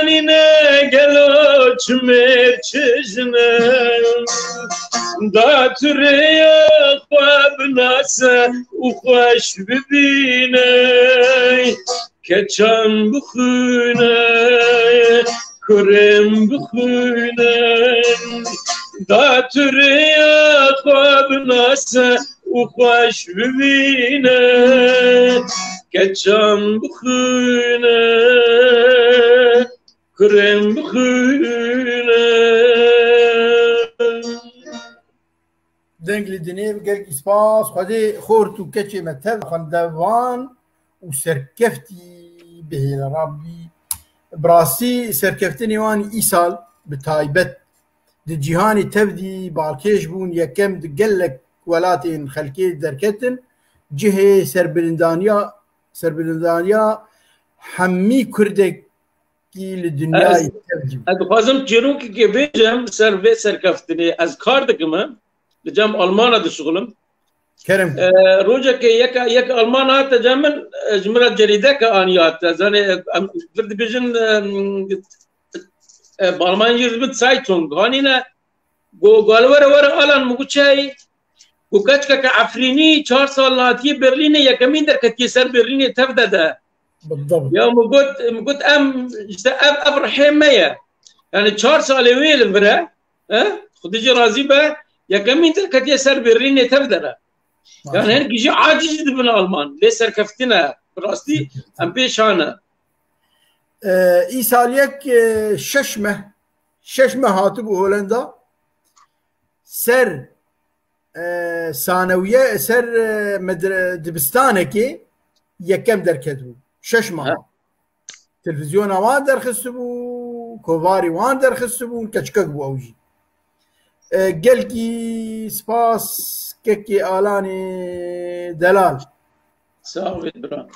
nîne gelo çi mêr çi jin e. Da tu rêya xwe binase û xweş bibîne. Keçan bixwîne, kurên bixwîne. Da tu rêya xwe binase û xweş bibîne. Keçan bixwîne, kurên bixwîne. Deng li dinê, gelkî spas. Xwedê xort û keçê me tev xwendevan û serkeftî bihêle. Rabbî, bi rastî serkeftinê wan îsal bi taybet di cîhanê tev dî balkêş bûn. Yekem di gelek welatên xelkê derketin. Cihê serbilindaniya, serbilindaniya hemî Kurdek ki li dinyayê tev dî. Ez dixwazim çîrokekê bêjim ser vê serkeftinê. Ez kar dikim, e, li cem Almana dişuxilim. Kerem. E, rojekê yek, yek Alman hate cem min, e, ji min re cerîdeke anî hate. Ez, hani, e, em, vir dibêjin, e, e, bi Almancî dibin Zeitung. Hanîne, go, go, li were, were Alan, min got, çi heyî? Ku keçkeke Efrînî çar sal hatiye Berlînê, yekemîn derketiye ser Berlînê tev de de. Bildabt. Ya min got, min got, em, işte ev, ev rihê me ye. Yani çar salê wê li vir e, e, Xwedê jê razî be, yekemîn derketiye ser Berlînê tev de re. Yani Maşallah. Her gijî aciz dibin Alman. Lê serkeftine, bi rastî em pêşan e. E, îsal yek, e, şeş meh, şeş meh hatibû Holenda. Ser e, sanewiye, ser, e, medre-, dibistanekê yekem derketibû. Şeş mah. Ha. Televîzyona wan derxistibû, kovarê wan derxistibû, keçikek bû ew jî. E, gelkî spas kekê Alanê delal. Sağ ol bira.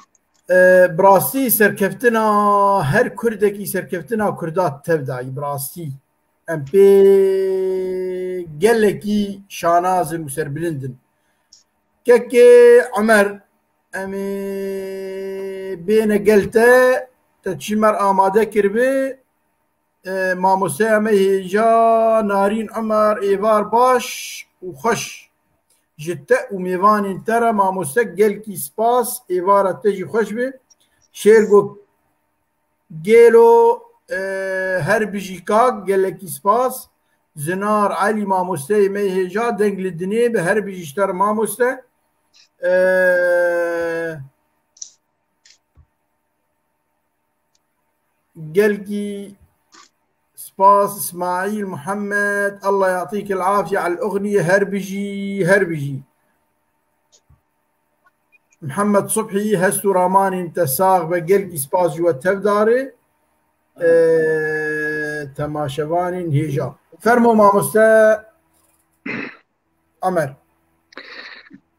E, bi rastî serkeftina her Kurdekî serkeftina Kurda tev dayî, bi rastî. Em pê gelekî şanaz in û serbilind in. Kekê Omer, em ê bêne gel te, te çîmer amade kiribi, e, mamosteya me hêja Narîn Omer, êvar baş û xweş. Ji te û mêvanên te re mamoste gelkî spas, êvara te jî xweş be. Şêrgo Gêlo, e, her bijî kak, gelekî spas. Zinar Elî, mamosteyê me yê hêja, deng li dinê bi, her bijî ji te re mamoste. E, gelkî spas, Îsmaîl Muhammed, Allah yatîk el afiye el uxniye, her bijî, her bijî. Mihemed Subhî, hest û ramanên te sax be, gelkî spas ji we tevdarê, e, temaşevanên hêja. Fermo mamoste Amer.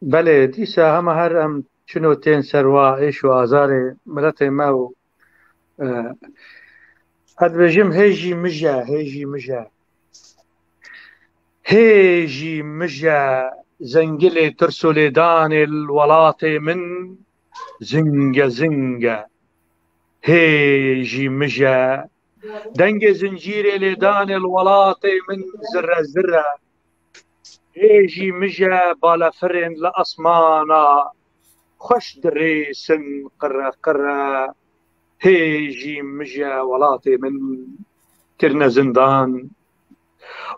Belê, dîsa hema her em çino tên serwa êş û azarê miletê me û, e, ez dibêjim hê jî mije, hê jî mije. Hê jî mije zengilê tirs û lêdanê li welatê min, zinge zinge. Hê jî mije dengê zincîrê lêdanê li welatê min, zirre zirre. Hê jî mije balefirên li esmana xweş dirêsin, qirre qirre. Hê jî mije welatê min kirine zindan.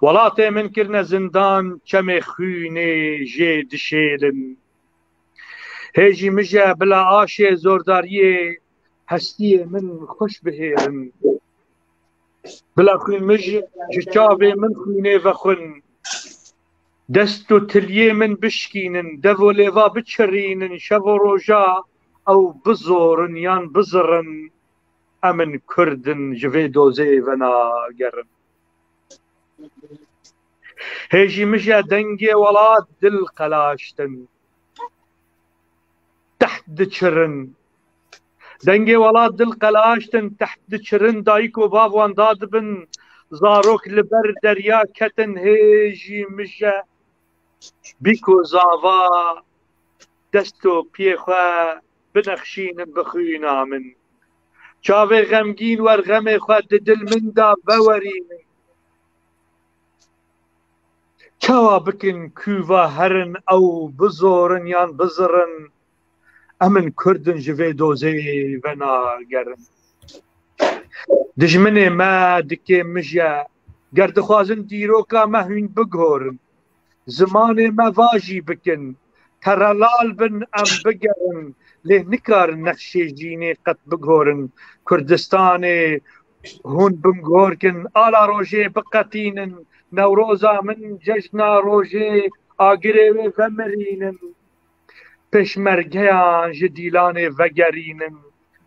Welatê min kirine zindan, çemê xwînê jê dişêlin. Hê jî mije bila aşê zordariyê hestiyê min xweş bihêrin. Bila xwîn mij ji çavê min xwînê vexwin. Dest û tiliyê min bişkînin, dev û lêva biçirînin, şev û roja ew bizorin yan bizirin. Em in Kurd in, ji vê dozê venagerin. Hê jî mije dengê welat dil qelaştin. Teht diçirin. Dengê welat dil qelaştin, teht diçirin, dayik û bav wan dadibin. Zarok li ber derya ketin, hê jî mije bîk û zava dest û piyê xwe binexşînin bi xwîna min. Çavê xemgîn wer xemê xwe di dil min de vewerînin. Çawa bikin, kûva herin ew bizorin yan bizirin, em in Kurd in, ji vê dozê venagerin. Dijminê me dikê mije, ger dixwazin dîroka me hûn bigorin, zimanê me va jî bikin, terelal bin em bigerin, lê nikarin nexşê jînê qet bigorin. Kurdistanê hûn bingor kin, ala rojê biqetînin, Newroza min, cejna rojê, agirê wê vemirînin. Pêşmergeyan ji dîlanê vegerînin.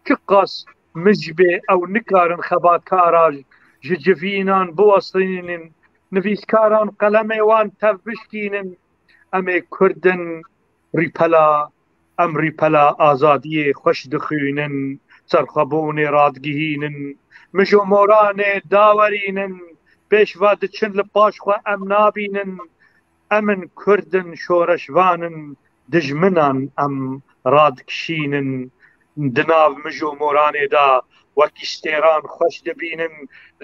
Çiqas mij bê, ew nikarin xebatkara ji civînan biwesînin. Nivîskaran qelemê wan tev bişkînin. Em ê Kurd in, rîpela, em rîpela azadiyê xweş dixwînin, serxwebûnê radigihînin, mij û moranê dawerînin, pêş ve diçin, li paş xwe em nabînin. Em in Kurd in, şoreşvan in, dijminan em radikişînin. Di nav mij û moranê de wekî stêran xweş dibînin.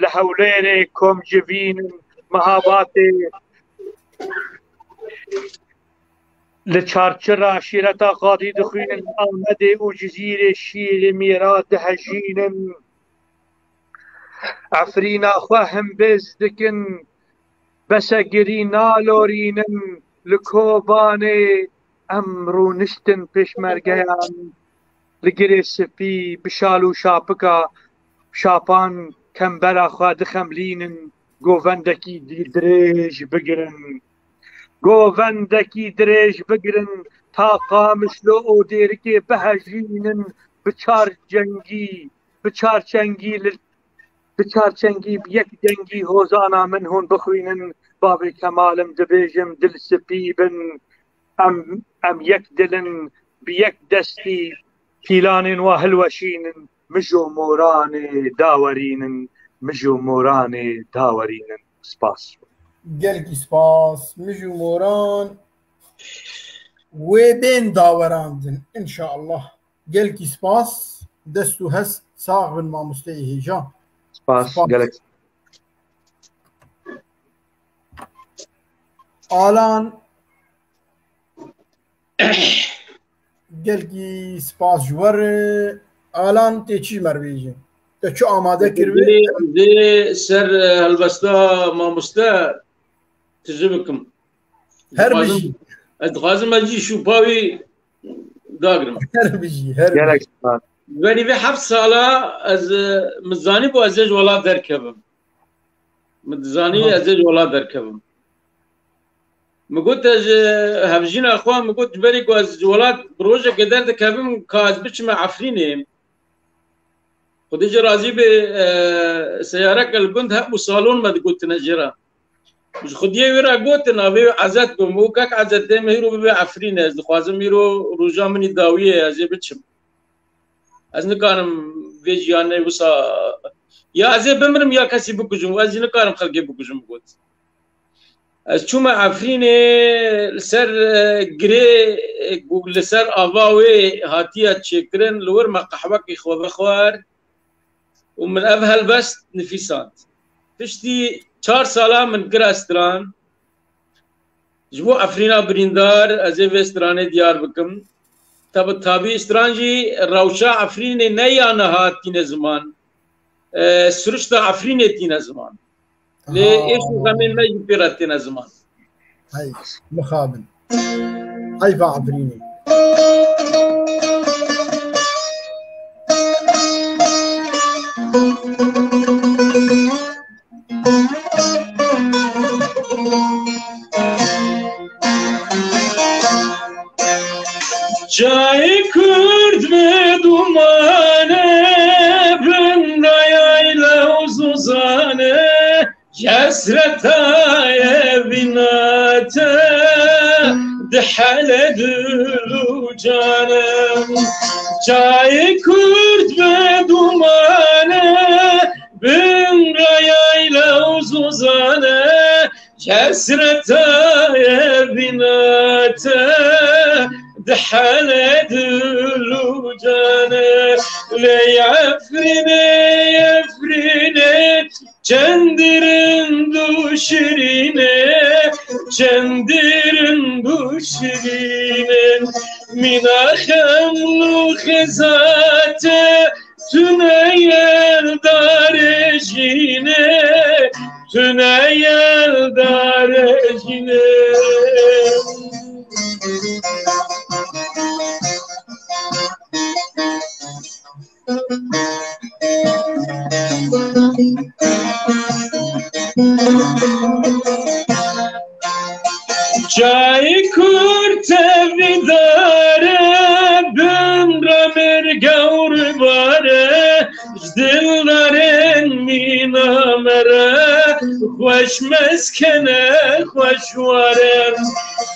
Li Hewlêrê komcivîn in, Mehabatê li Çarçira şîreta qadî dixwînin, Amedê û Cizîrê şîrê mîra dihejînin. Efrîna xwe himbêz dikin, besegirî nalorînin. Li Kobanê em rûniştin pêşmergeyan, li Girê Spî bi şal û şapika şapan kembera xwe dixemlînin, govendekî di-, dirêj bigirin. Govendekî dirêj bigirin, ta Qamişlo û Dêrikê bihejînin, bi çar cengî, bi çar çengî li, bi çar çengî, bi yek dengî hozana min hûn bixwînin. Bavê Kemal, em dibêjim, dil spî bin, em, em yek dil in, bi yek destî pîlanên wa hilweşînin, mij û moranê dawerînin, mij û moranê dawerînin. Spas. Gelkî spas. Mij û moran wê bên dawerandin, înşallah. Gelkî spas. Dest û hest sax bin, mamosteyê hêja. Spas, spas. Gelek. Alan, gelkî spas ji we re. Alan tê çi me re bêjî? Te çi amade kir wê? Dê, dê ser, e, helbesta mamoste tije bikim. Her Dixwazim, bijî. Ez dixwazim ez jî şûpa wî dagrim. Her bijî, her bijî. Gelek spas. Berî vê heft sala ez, e, min zanîbû ez ê ji welat derkevim. Min dizanî Aha. ez ê ji welat derkevim. Min got ez ji hevjîna xwe, min got ji berî ku ez ji welat bi rojekê derdikevim ka ez biçime Efrînê. Xwedê jê razî be, e, seyareke li gund hebû salon me digotine jê re. Ji xwediyê wê re gotin, avê wê Ezet bû. Min got kek Ezet dê min hîro bibe Efrînê. Ez dixwazim hîro roja min î dawiyê ye, ez ê biçim. Ez nikarim vê jiyanê wisa ya ez ê bimirim ya kesî bikujim. Ez jî nikarim xelkê bikujim, got. Ez çûme Efrînê, li ser, e, girê, e, ku li ser ava wê hatiye çêkirin, li wir me qehwekî xwe vexwar û min ev helbest nifîsand. Piştî çar sala min kire stran. Ji bo Efrîna birîndar, ez ê vê stranê diyar bikim. Tabi, tabî stran jî rewşa Efrînê ne ya niha tîne ziman. E, sirişta Efrînê tîne ziman. Lê Ha. êş û xemên me jî pê re têne ziman. Hey, mixabin. Heyfa Efrînê. Çayê Kurd bi dumane, bin de yayla û zozane, ji hesreta evîna te dihele dil û canim. Çayê Kurd bi dumane, bin re yayla û zozane, ji hesreta evîna te dihele dil û canim. Lê Efrînê, Efrînê, çend rind û şirîn e, çend rind û şirîn e. Mîna xeml û xezate, tune yel darê jîne, tune yel darê jîne. Çayê Kurd tevîdar e, bin re mirge û rûbar e, ji dildarên mîna me re xweş meskene, xweş war e.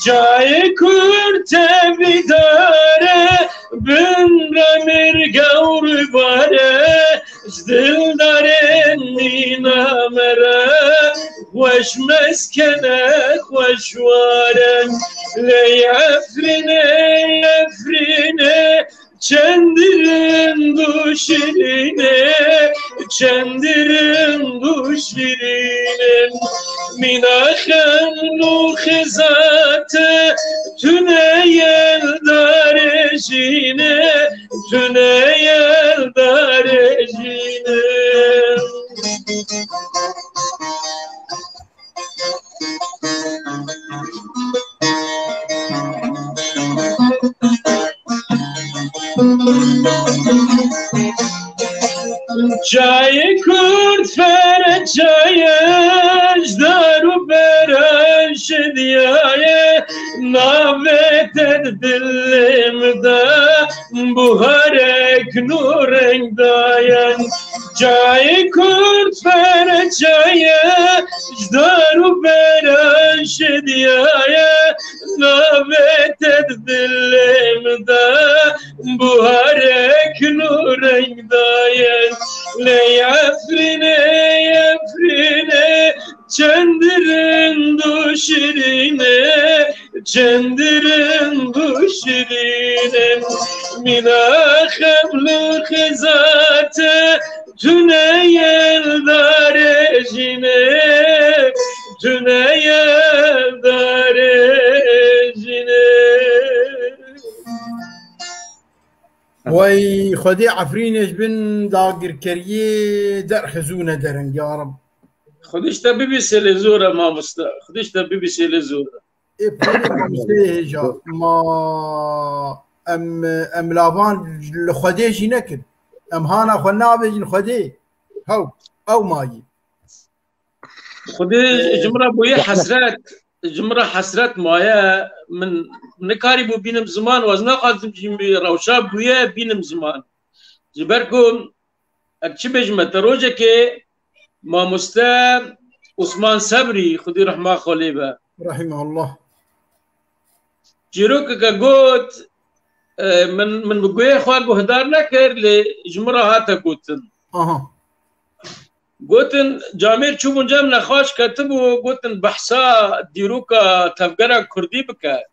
Çayê Kurd tevîdar e, bin re mirge û rûbar e, ji dildarên mîna me re xweş meskene, xweş war e. Lê Efrînê, Efrînê, çend rind û şirîn e, çend rind û şirîn e. Mîna xeml û xezate, tune yel darê jîne, tune yel darê jîne. Çayê Kurd fere çaye, ji dar û beran şidiyaye, navê te di dilê min de buharek nû reng daye. Çayê Kurd fere çaye, ji dar û beran şidiyaye, navê te di dilê min de buharek nû reng daye. Lê Efrînê, Efrînê, çend rind û şirîn e, çend rind û şirîn e. Mîna xeml û xezate, tune yel darê jîne, tune yel darê jîne. Wey Xwedê Efrînê ji bin dagirkeriyê derxizûne dereng, ya Reb. Xwedê ji te bibîsê lê zor e mamoste. Xwedê ji te bibîsê lê zor e. Ê Xwedê mamosteyê hêja. Ma em, em lavan li Xwedê jî nekin. Em hana xwe nabêjin Xwedê. Hew, ew mayî. Xwedê ji min re bûye hesret. Ji min re hesret maye. Min nikarîbû bînim ziman. Wez naxwazim jî rewşa bûye bînim ziman. Ji ber ku, ez çi bêjim, te rojekê mamoste Osman Sebrî, Xwedê rehma xwe lê be. Rahimehullah. Çîrokeke got, e, min, min bi guhê xwe guhdar nekir, lê ji min re hate gotin. Aha. Gotin, camêr çûbûn cem nexweş ketibû, gotin, behsa dîroka tevgera kurdî bike.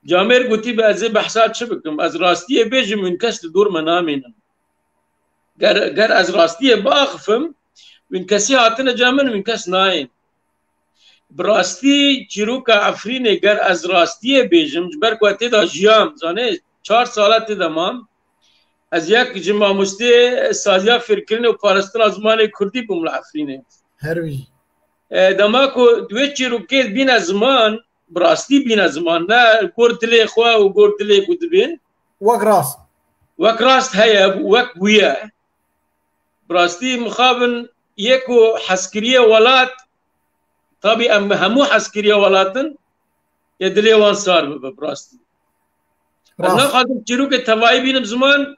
Camêr gotî, be ez ê behsa çi bikim? Ez rastiyê bêjim, wîn kes li dor me namînin. Ger, ger ez rastiyê biaxifim, wîn kesî hatine cem min, wîn kes nayên. Bi rastî çîroka Efrînê, ger ez rastiyê bêjim, ji ber ku ez tê de jiyam, zanê, çar sala tê de mam, ez yek ji mamostê saziya fêrkirinê û parastina zimanê kurdî bûm li Efrînê. Her wî. E, dema ku di wê çîrokê bîne ziman, bi rastî bîne ziman, ne gor dilê xwe û gor dilê ku dibên. Wek rast. Wek rast heye, wek bûye. Bi rastî mixabin yê ku hezkiriye welat, tabî em hemû hezkiriye welatin, yê dilê wan sar bibe, bi rastî. Ez Rast. naxwazim çîrokê tevayî bînim ziman,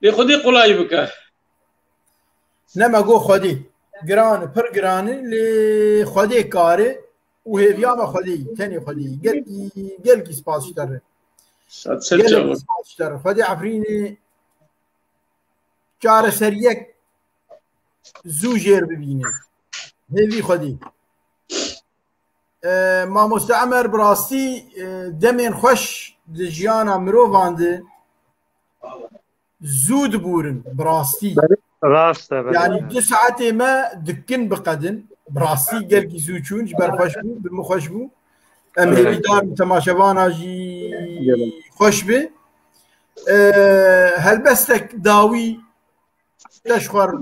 lê Xwedê qulay bike. Ne me got Xwedê. Giran e, pir giran e, lê Xwedê kar e û hêviya me Xwedê yî, tenê Xwedê yî. Gelkî, gelkî spas ji te re. Sed ser Gelekî çavan. spas ji te re. Xwedê Efrînê çareseriyek zû jêr bibîne. Hêvî Xwedê. E, Mamoste Emer, bi rastî, e, demên xweş di jiyana mirovan de zû dibûrin, bi rastî. Rast e, belê. Yanî du saetê me dikin biqedin. Bi rastî gelkî zû çûn, ji ber xweş bû, bi min xweş bû. Em Evet. hêvîdar in temaşevana jî Gelek. xweş be. E, helbestek dawî te ji xwe re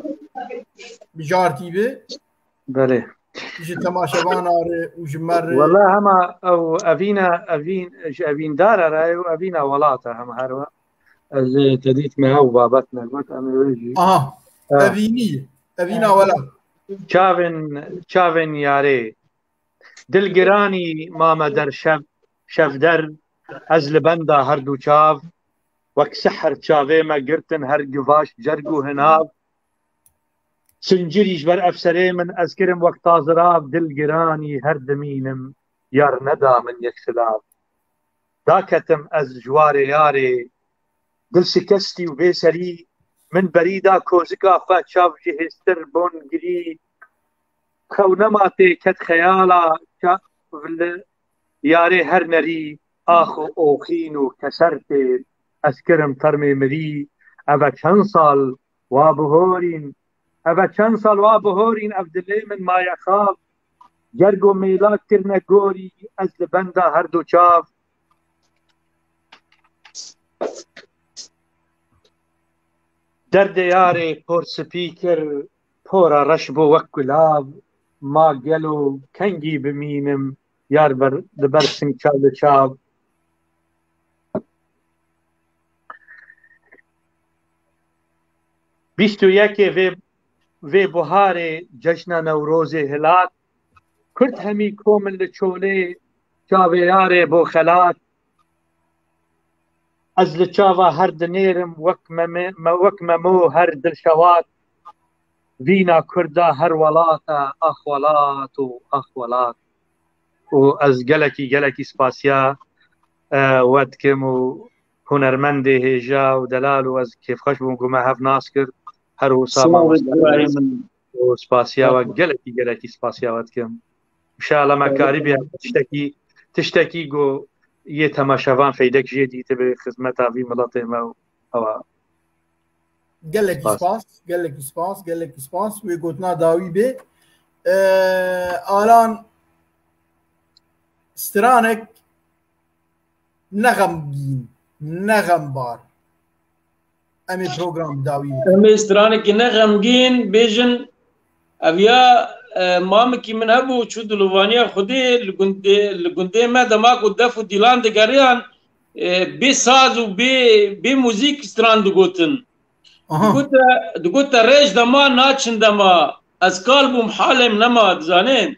bijartî be. Belê. Ji temaşevana re û ji me re. Wela hema ew evîna, evîn, ji evîndara re ye û evîna welata hema her we. Ez ê te dît me ew babet negot, em ê wê jî. Aha. Ha. Evînî ye. Evîna welat. Çavên, çavên yarê. Dilgiranî mame der şev, şevder, ez li benda her du çav, wek sihr çavê me girtin her givaş cerg û hinav. Sincirî ji ber efserê min ez kirim wek tazirav, dilgiranî her dimînim, yar neda min yek silav. Daketim ez ji warê yarê, dil şikestî û bêserî, min berî da kozika xwe, çav jî hêstir bon girî. Xew nema tê ket xeyala, çav li yarê her nerî, ax û oxîn û keser tê, ez kirim termê mirî. Eve çend sal wa bihorîn, eve çend sal wa bihorîn, ev dilê min maye xav. Gergo mêla kirine gorî, ez li benda her du çav. Derdê yarê por spî kir, pora reş bû wek gulav. Ma gelo kengî bimînim, yar ber, li ber sing çav li çav. Bîst û yekê vê, vê buharê cejna Newrozê hilat, Kurd hemî kom in li çolê, çavê yarê bo xelat. Ez li çava her dinêrim wek meme, me, wek memo her dilşewat. Vîna Kurda her welat e, ax welat û ax welat. Û ez gelekî, gelekî spasiya, e, we dikim û hunermendê hêja û delal û ez kêfxweş bûm ku me hev nas kir. Her wisa Sağ ol, mamoste Ibrahim. Û spasiya we, gelekî, gelekî spasiya we dikim. Înşallah me karî bî tiştekî, tiştekî ku yê temaşevan feydek jê dîtibe xizmeta vî miletê me û ewa. Gelekî Spas. spas, gelekî spas, gelekî spas. Wê gotina dawî bê. Ee, Alan, stranek ne xemgîn, ne xembar. Em ê program bi dawî bikin. Em ê stranekî ne xemgîn bêjin. Ev ya, e, mamekî min hebû, çû dilovaniya Xwedê li gundê, li gundê me dema ku def û dîlan digeriyan, e, bê saz û bê, bê muzîk stran digotin. Aha. Digote, digote rêj dema naçin dema. Ez kal bûm halêm nema, dizanê.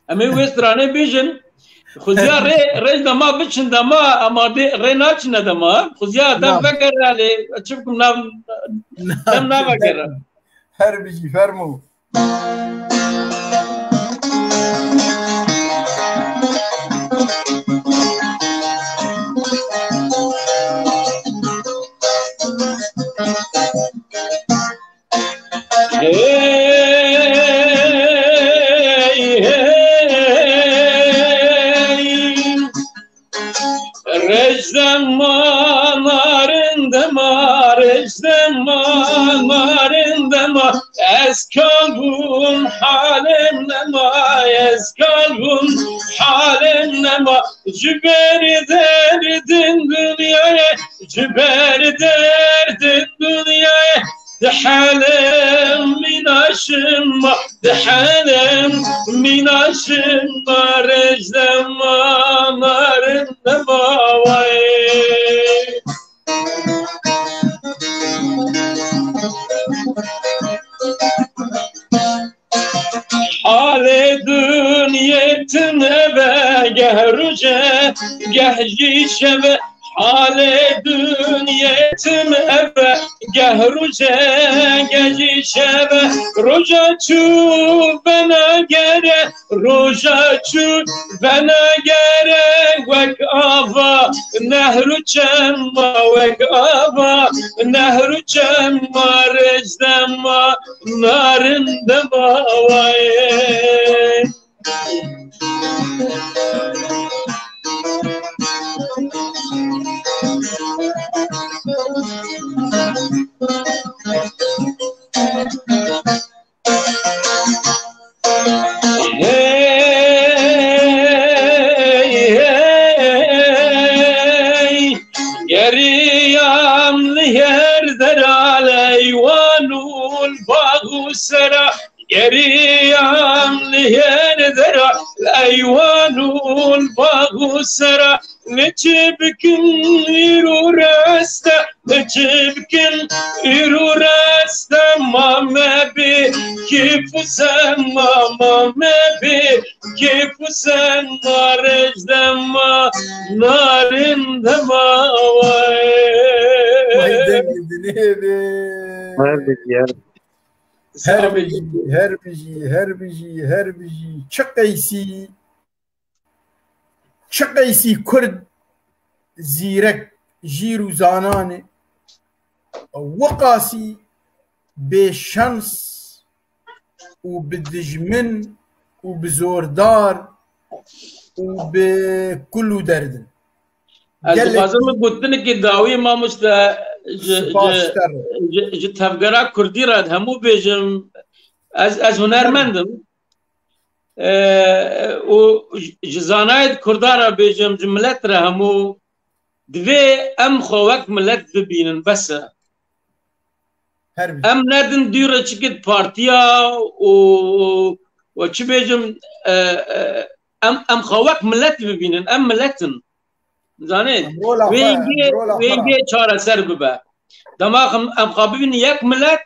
Em ê wê stranê bêjin. Xuziya rê, rêj dema biçin dema, ama dê, rê naçine dema. Xuziya dem Na. vekere lê, çi bikim nav, Na, dem navekere. Her bijî, fermo. Hey, hey. Rêj dema, narin dema, rêj dema, narin dema. Ez kal bûm, halêm nema, ez kal bûm, halêm nema. Ji ber derdin dinyayê, ji ber derdin dinyayê. Dihelim mîna şima, dihelim mîna şima, rêj dema, narin dema wayê. Halê dinyê tim eve, geh rûce, geh jî şeve. Halê dinyê tim eve, geh rûce, geh jî şeve. Roja çû venagere, roja çû venagere. Wek ava nehr û çema, wek ava nehr û çema, rêj dema, narin dema wayê. Hey, hey, geriyam li her dera, leywan û bax û sera. Geriyam li her dera, leywan û bax û sera. Ne çi bikin îro reste, ne çi bikin îro reste, ma me bi kêf û sema, ma me bi kêf û sema, rêj dema, narin dema wayê. Vay dengê dinê be. Her bijî, her Her bijî, her bijî, her bijî, her bijî. Çi qeysî, çi qeysî Kurd zîrek, jîr û zanan e. Wiqasî bêşans û bi dijmin û bi zordar û bi kul û derdin. Ez Gelek dixwazim min gotinekê dawî mamoste ji, spas ji, ji, ji tevgera kurdî re hemû bêjim. Ez, ez hunermend im. E, û ji, ji zanayê kurda re bêjim, ji milet re hemû. Divê em xwe wek milet bibînin, bes e. Her bî. Em nedin dû re çikit partiya û, û çi bêjim, e, e, em, em xwe wek milet bibînin. Em milet in. Zanê? Em rola xwe, Wêngê, em rola xwe wêngê çareser bibe. Dema em, em xwe bibînin yek milet,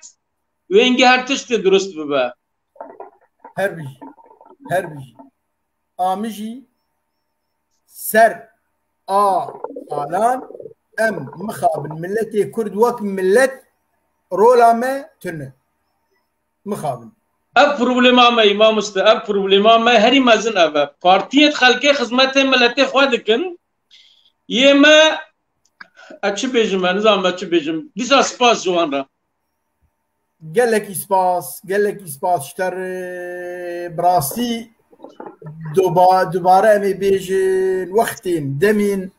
wêngê her tiştê durust bibe. Her bijî. Her bijî. Amijî ser a alan em mixabin. Miletê Kurd wek milet rola me tune. Mixabin. Ev problema me, Îmam Usta, ev problema me herî mezin ev e. Partiyê xelkê xizmetê miletê xwe dikin. Yê me, ez çi bêjim, ez nizanim ez çi bêjim. Dîsa spas ji wan re. Gelekî spas, gelekî spas ji te re. Bi rastî doba-, dubare em ê bêjin, wextên demên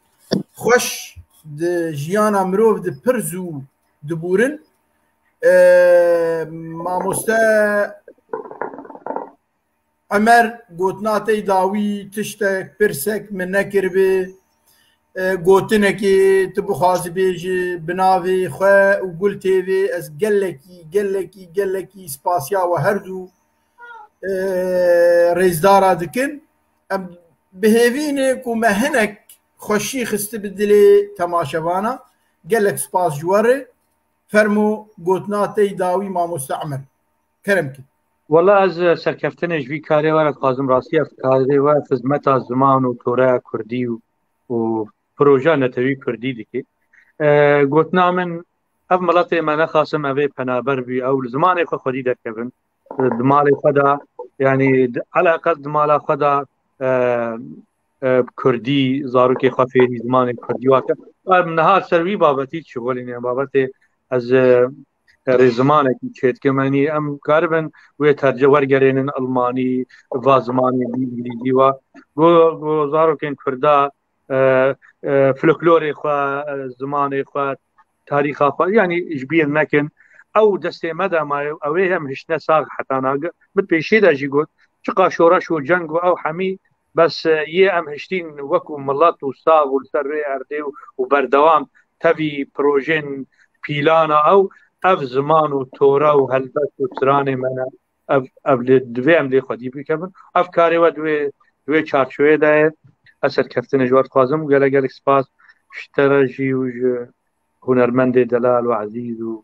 xweş di jiyana mirov de pir zû dibûrin. E, mamoste Emer, gotina te yê dawî tiştek, pirsek min nekiribe. e, gotinekê tu bixwazî bêjî bi navê xwe û Gul T V, ez gelekî, gelekî, gelekî spasiya we her du, e, rêzdara dikin. Em bi hêvî ne ku me hinek xweşî xisti bi dilê temaşevana. Gelek spas ji we re. Fermo, gotina te yî dawî mamoste Emer. Kerem kin. Wela ez, e, serkeftinê ji vî karê we re dixwazim, rastî ev karê we xizmeta ziman û toreya kurdî û, û projeya netewî kurdî dike. E, gotina min, ev miletê me nexasim ev ê penaber bî, ew li zimanê xwe xwedî derkevin. E, di malê xwe de, yanî di, eleqel di mala xwe de, e, e, kurdî, zarokê xwe fêrî zimanê kurdî wake. Em niha ser wî babetî dişixulînin, babetê ez, e, rêzimanekî çêdikim. Yanî em karibin wê terce wergerênin ilmanî, va zimanê bî îngilîzî wa. Go, go zarokên kurda, e, e, folklorê xwe, e, zimanê xwe, tarîxa xwe, yanî ji bîr nekin. Ew destê me de maye, ew ê em hiştine sax heta nage. Min pêşê de jî got, çiqa şoreş û ceng û ew hemî, bes, e, yê em hiştîn wekû milet û sax û li ser rê erdê û, û berdewam tevî projên pîlana ew, ev ziman û tore û helbest û stranê me ne. Ev, ev lê divê em lê xwedî bikevin. Ev karê we di wê, di wê çarçovê de ye. Ez serkeftinê ji we dixwazim û gelek gelek spas ji te re jî û ji hunermendê delal û ezîz û,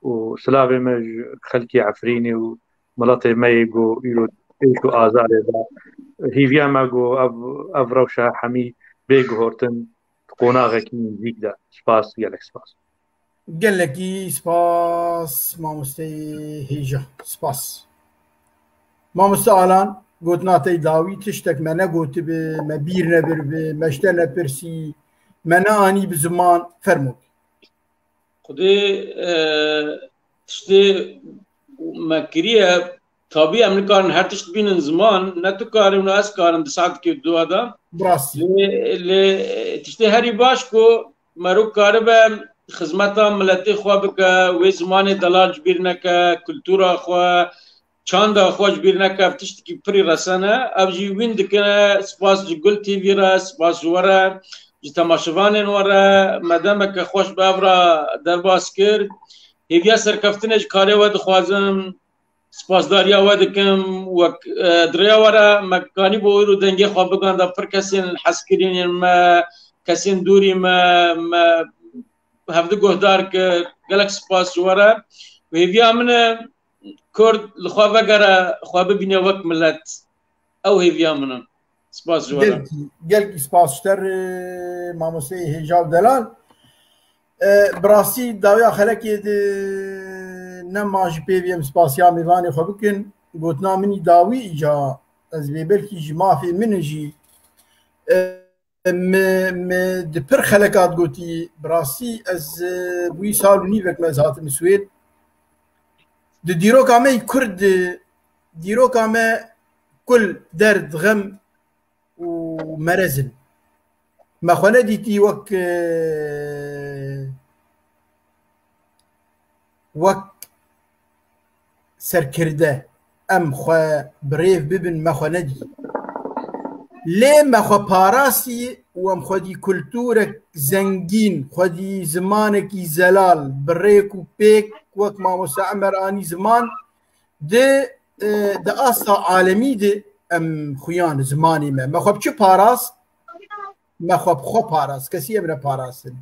û silavê me ji xelkê Efrînê û miletê me yê ku îro êş û azarê de. Hîviya me ku ev, ev rewşa hemî bê guhortin di qonaxekî nêzîk de. Spas, gelek spas. Gelekî spas, mamosteyê hêja. Spas. Mamoste Alan, gotina te yî dawî, tiştek me negotibi, me bîr nebiribi, me ji te nepirsî, me neanî bi ziman, fermo. Xwedê, e, tiştê me kiriye, tabî em nikarin her tişt bînin ziman, ne tu karî û ne ez karim di saetekê dua de. Bi rastî. Lê, lê tiştê herî baş ku merok karibe xizmeta miletê xwe bike, wê zimanê delal ji bîr neke, kultura xwe, çanda xwe ji bîr neke, ev tiştekî pirî resen e. Ev jî wîn dikine. Spas ji Gul T V re, spas ji we re, ji temaşevanên we re. Me demeke xweş bi ev re derbas kir. Hêviya serkeftinê ji karê we dixwazim. Spasdariya we dikim. Wek, e, di rêya we re me kanî bo îro dengê xwe biganda pir kesên hezkirînên me, kesên dûrî me, me hevdi guhdar kir. Gelek spas ji we re. Û hêviya min e, Kurd li xwe vegere, xwe bibîne wek milet. Ew hêviya min e. Spas ji we re. Gelkî, gelkî spas ji te re, mamosteyê hêja û delal. E, bi rastî dawiya xelekê de nema ji pêvî em spasiya mêvanê xwe bikin. Gotina min î dawî îca ez bê belkî ji mafê min e jî. E, me, me di pir xelekat gotî, bi rastî ez, e, bûyî sal û nîvek me ez hatim Swêd. Di dîroka me yî Kurd, e, dîroka me kul derd, xem û merez in. Me xwe nedîtî wek, e, wek serkirde em xwe bi rêv bibin, me xwe nedî. Lê me xwe parastî û em xwedî kulturek zengîn, xwedî zimanekî zelal, bi rêk û pêk wek mamoste Emer anî ziman, di, e, di asta alemî de em xuyan zimanê me. Me xwe bi çi parast? Me xwe bi xwe parast. Kesî em neparastin.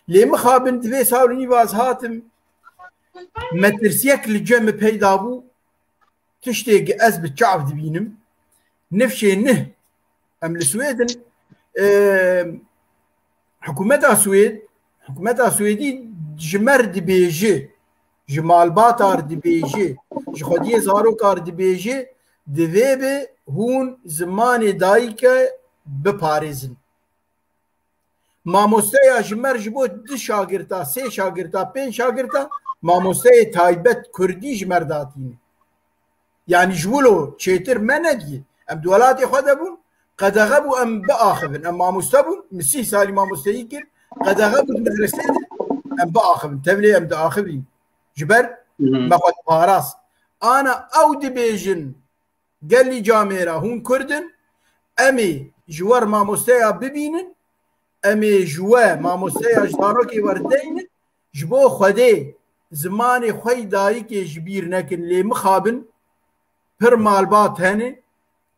Lê mixabin di vê sal û nîva ez hatim, metirsiyek li cem min peyda bû. Tiştê ki ez bi çav dibînim. Nifşê nih. Em li Swêd in. E, hikûmeta Swêd, hikûmeta Swêdî ji me re dibêje, ji malbata re dibêje, ji xwediyê zaroka re dibêje, divê bi hûn zimanê dayike biparêzin. Mamosteya ji me re ji bo du şagirta, sê şagirta, pênc şagirta, mamosteyê taybet kurdî ji me re datîne. Yanî ji wilo çêtir me nediyê. Em di welatê xwe de bûn, qedexe bû em biaxivin. Em mamoste bûn, min sîh salî mamosteyî kir, qedexe bû di medresê de em biaxivin. Tevlê em diaxivîn. Ji ber Mhm. me xwe diparast. Ana ew dibêjin, gelî camêra hûn Kurd in, em ê ji we re mamosteya bibînin, em ê ji we mamosteya ji zarokê we re deynin, ji bo Xwedê zimanê xwe yî dayikê ji bîr nekin. Lê mixabin pir malbat hene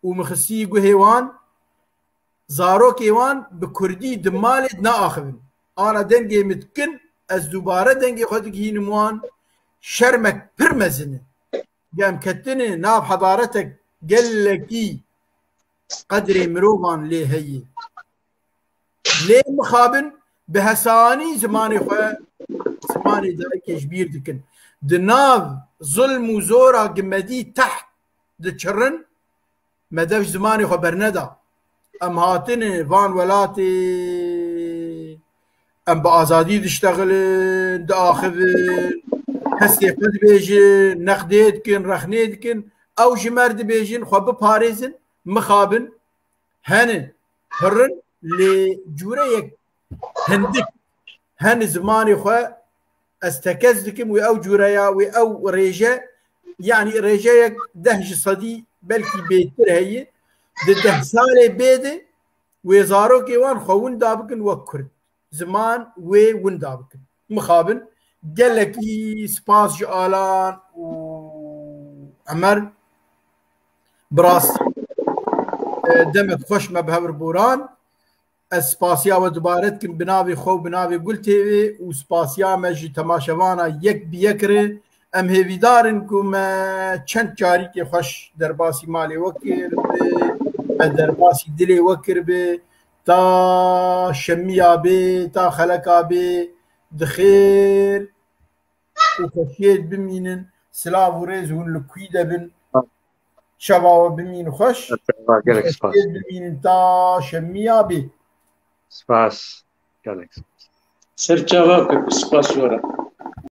û min xistî guhê wan, zarokê wan bi kurdî di malê de naaxivin. Ana dengê min dikin, ez dubare dengê xwe digihînim wan, şermek pir mezin e. Em ketine nav hedaretek gelekî qedrê mirovan lê heye. Lê mixabin bi hesanî zimanê xwe, zimanê dayikê ji bîr dikin. Di nav zulm û zora gimedî teht diçirin, me dev ji zimanê xwe berneda. Em hatine van welatê, em bi azadî diştexilin, diaxivin, hestê xwe dibêjin, neqdê dikin, rexnê dikin. Ew ji me re dibêjin, xwe biparêzin, mixabin. Hene, pirin, lê cûreyek hindik. Hene zimanê xwe ez tekez dikim wê ew cûreya, wê ew rêje, yanî rêjeyek deh ji sedî belkî bêtir heye. Di deh salê bê de wê zarokê wan xwe winda bikin wek kurd. Ziman wê winda bikin. Mixabin, gelekî spas ji Alan û Emer. Bi rastî, e, demek xweş me bi hev re boran. Ez spasiya we dubare dikim bi navê xwe û bi navê Gul T V û spasiya me ji temaşevana yek bi yek re. Em hêvîdar in ku me çend carîkê xweş derbasî malê we kiribe, me derbasî dilê we kiribe. Ta şemiya bê, ta xeleka bê, di xêr û xweşiyê bimînin. Silav û rêz hûn li kwî de bin. Şeva we bimîn xweş. Gelek spas. Bimînin ta şemiya bê. Spas. Gelek spas. Ser çava kek, spas we re.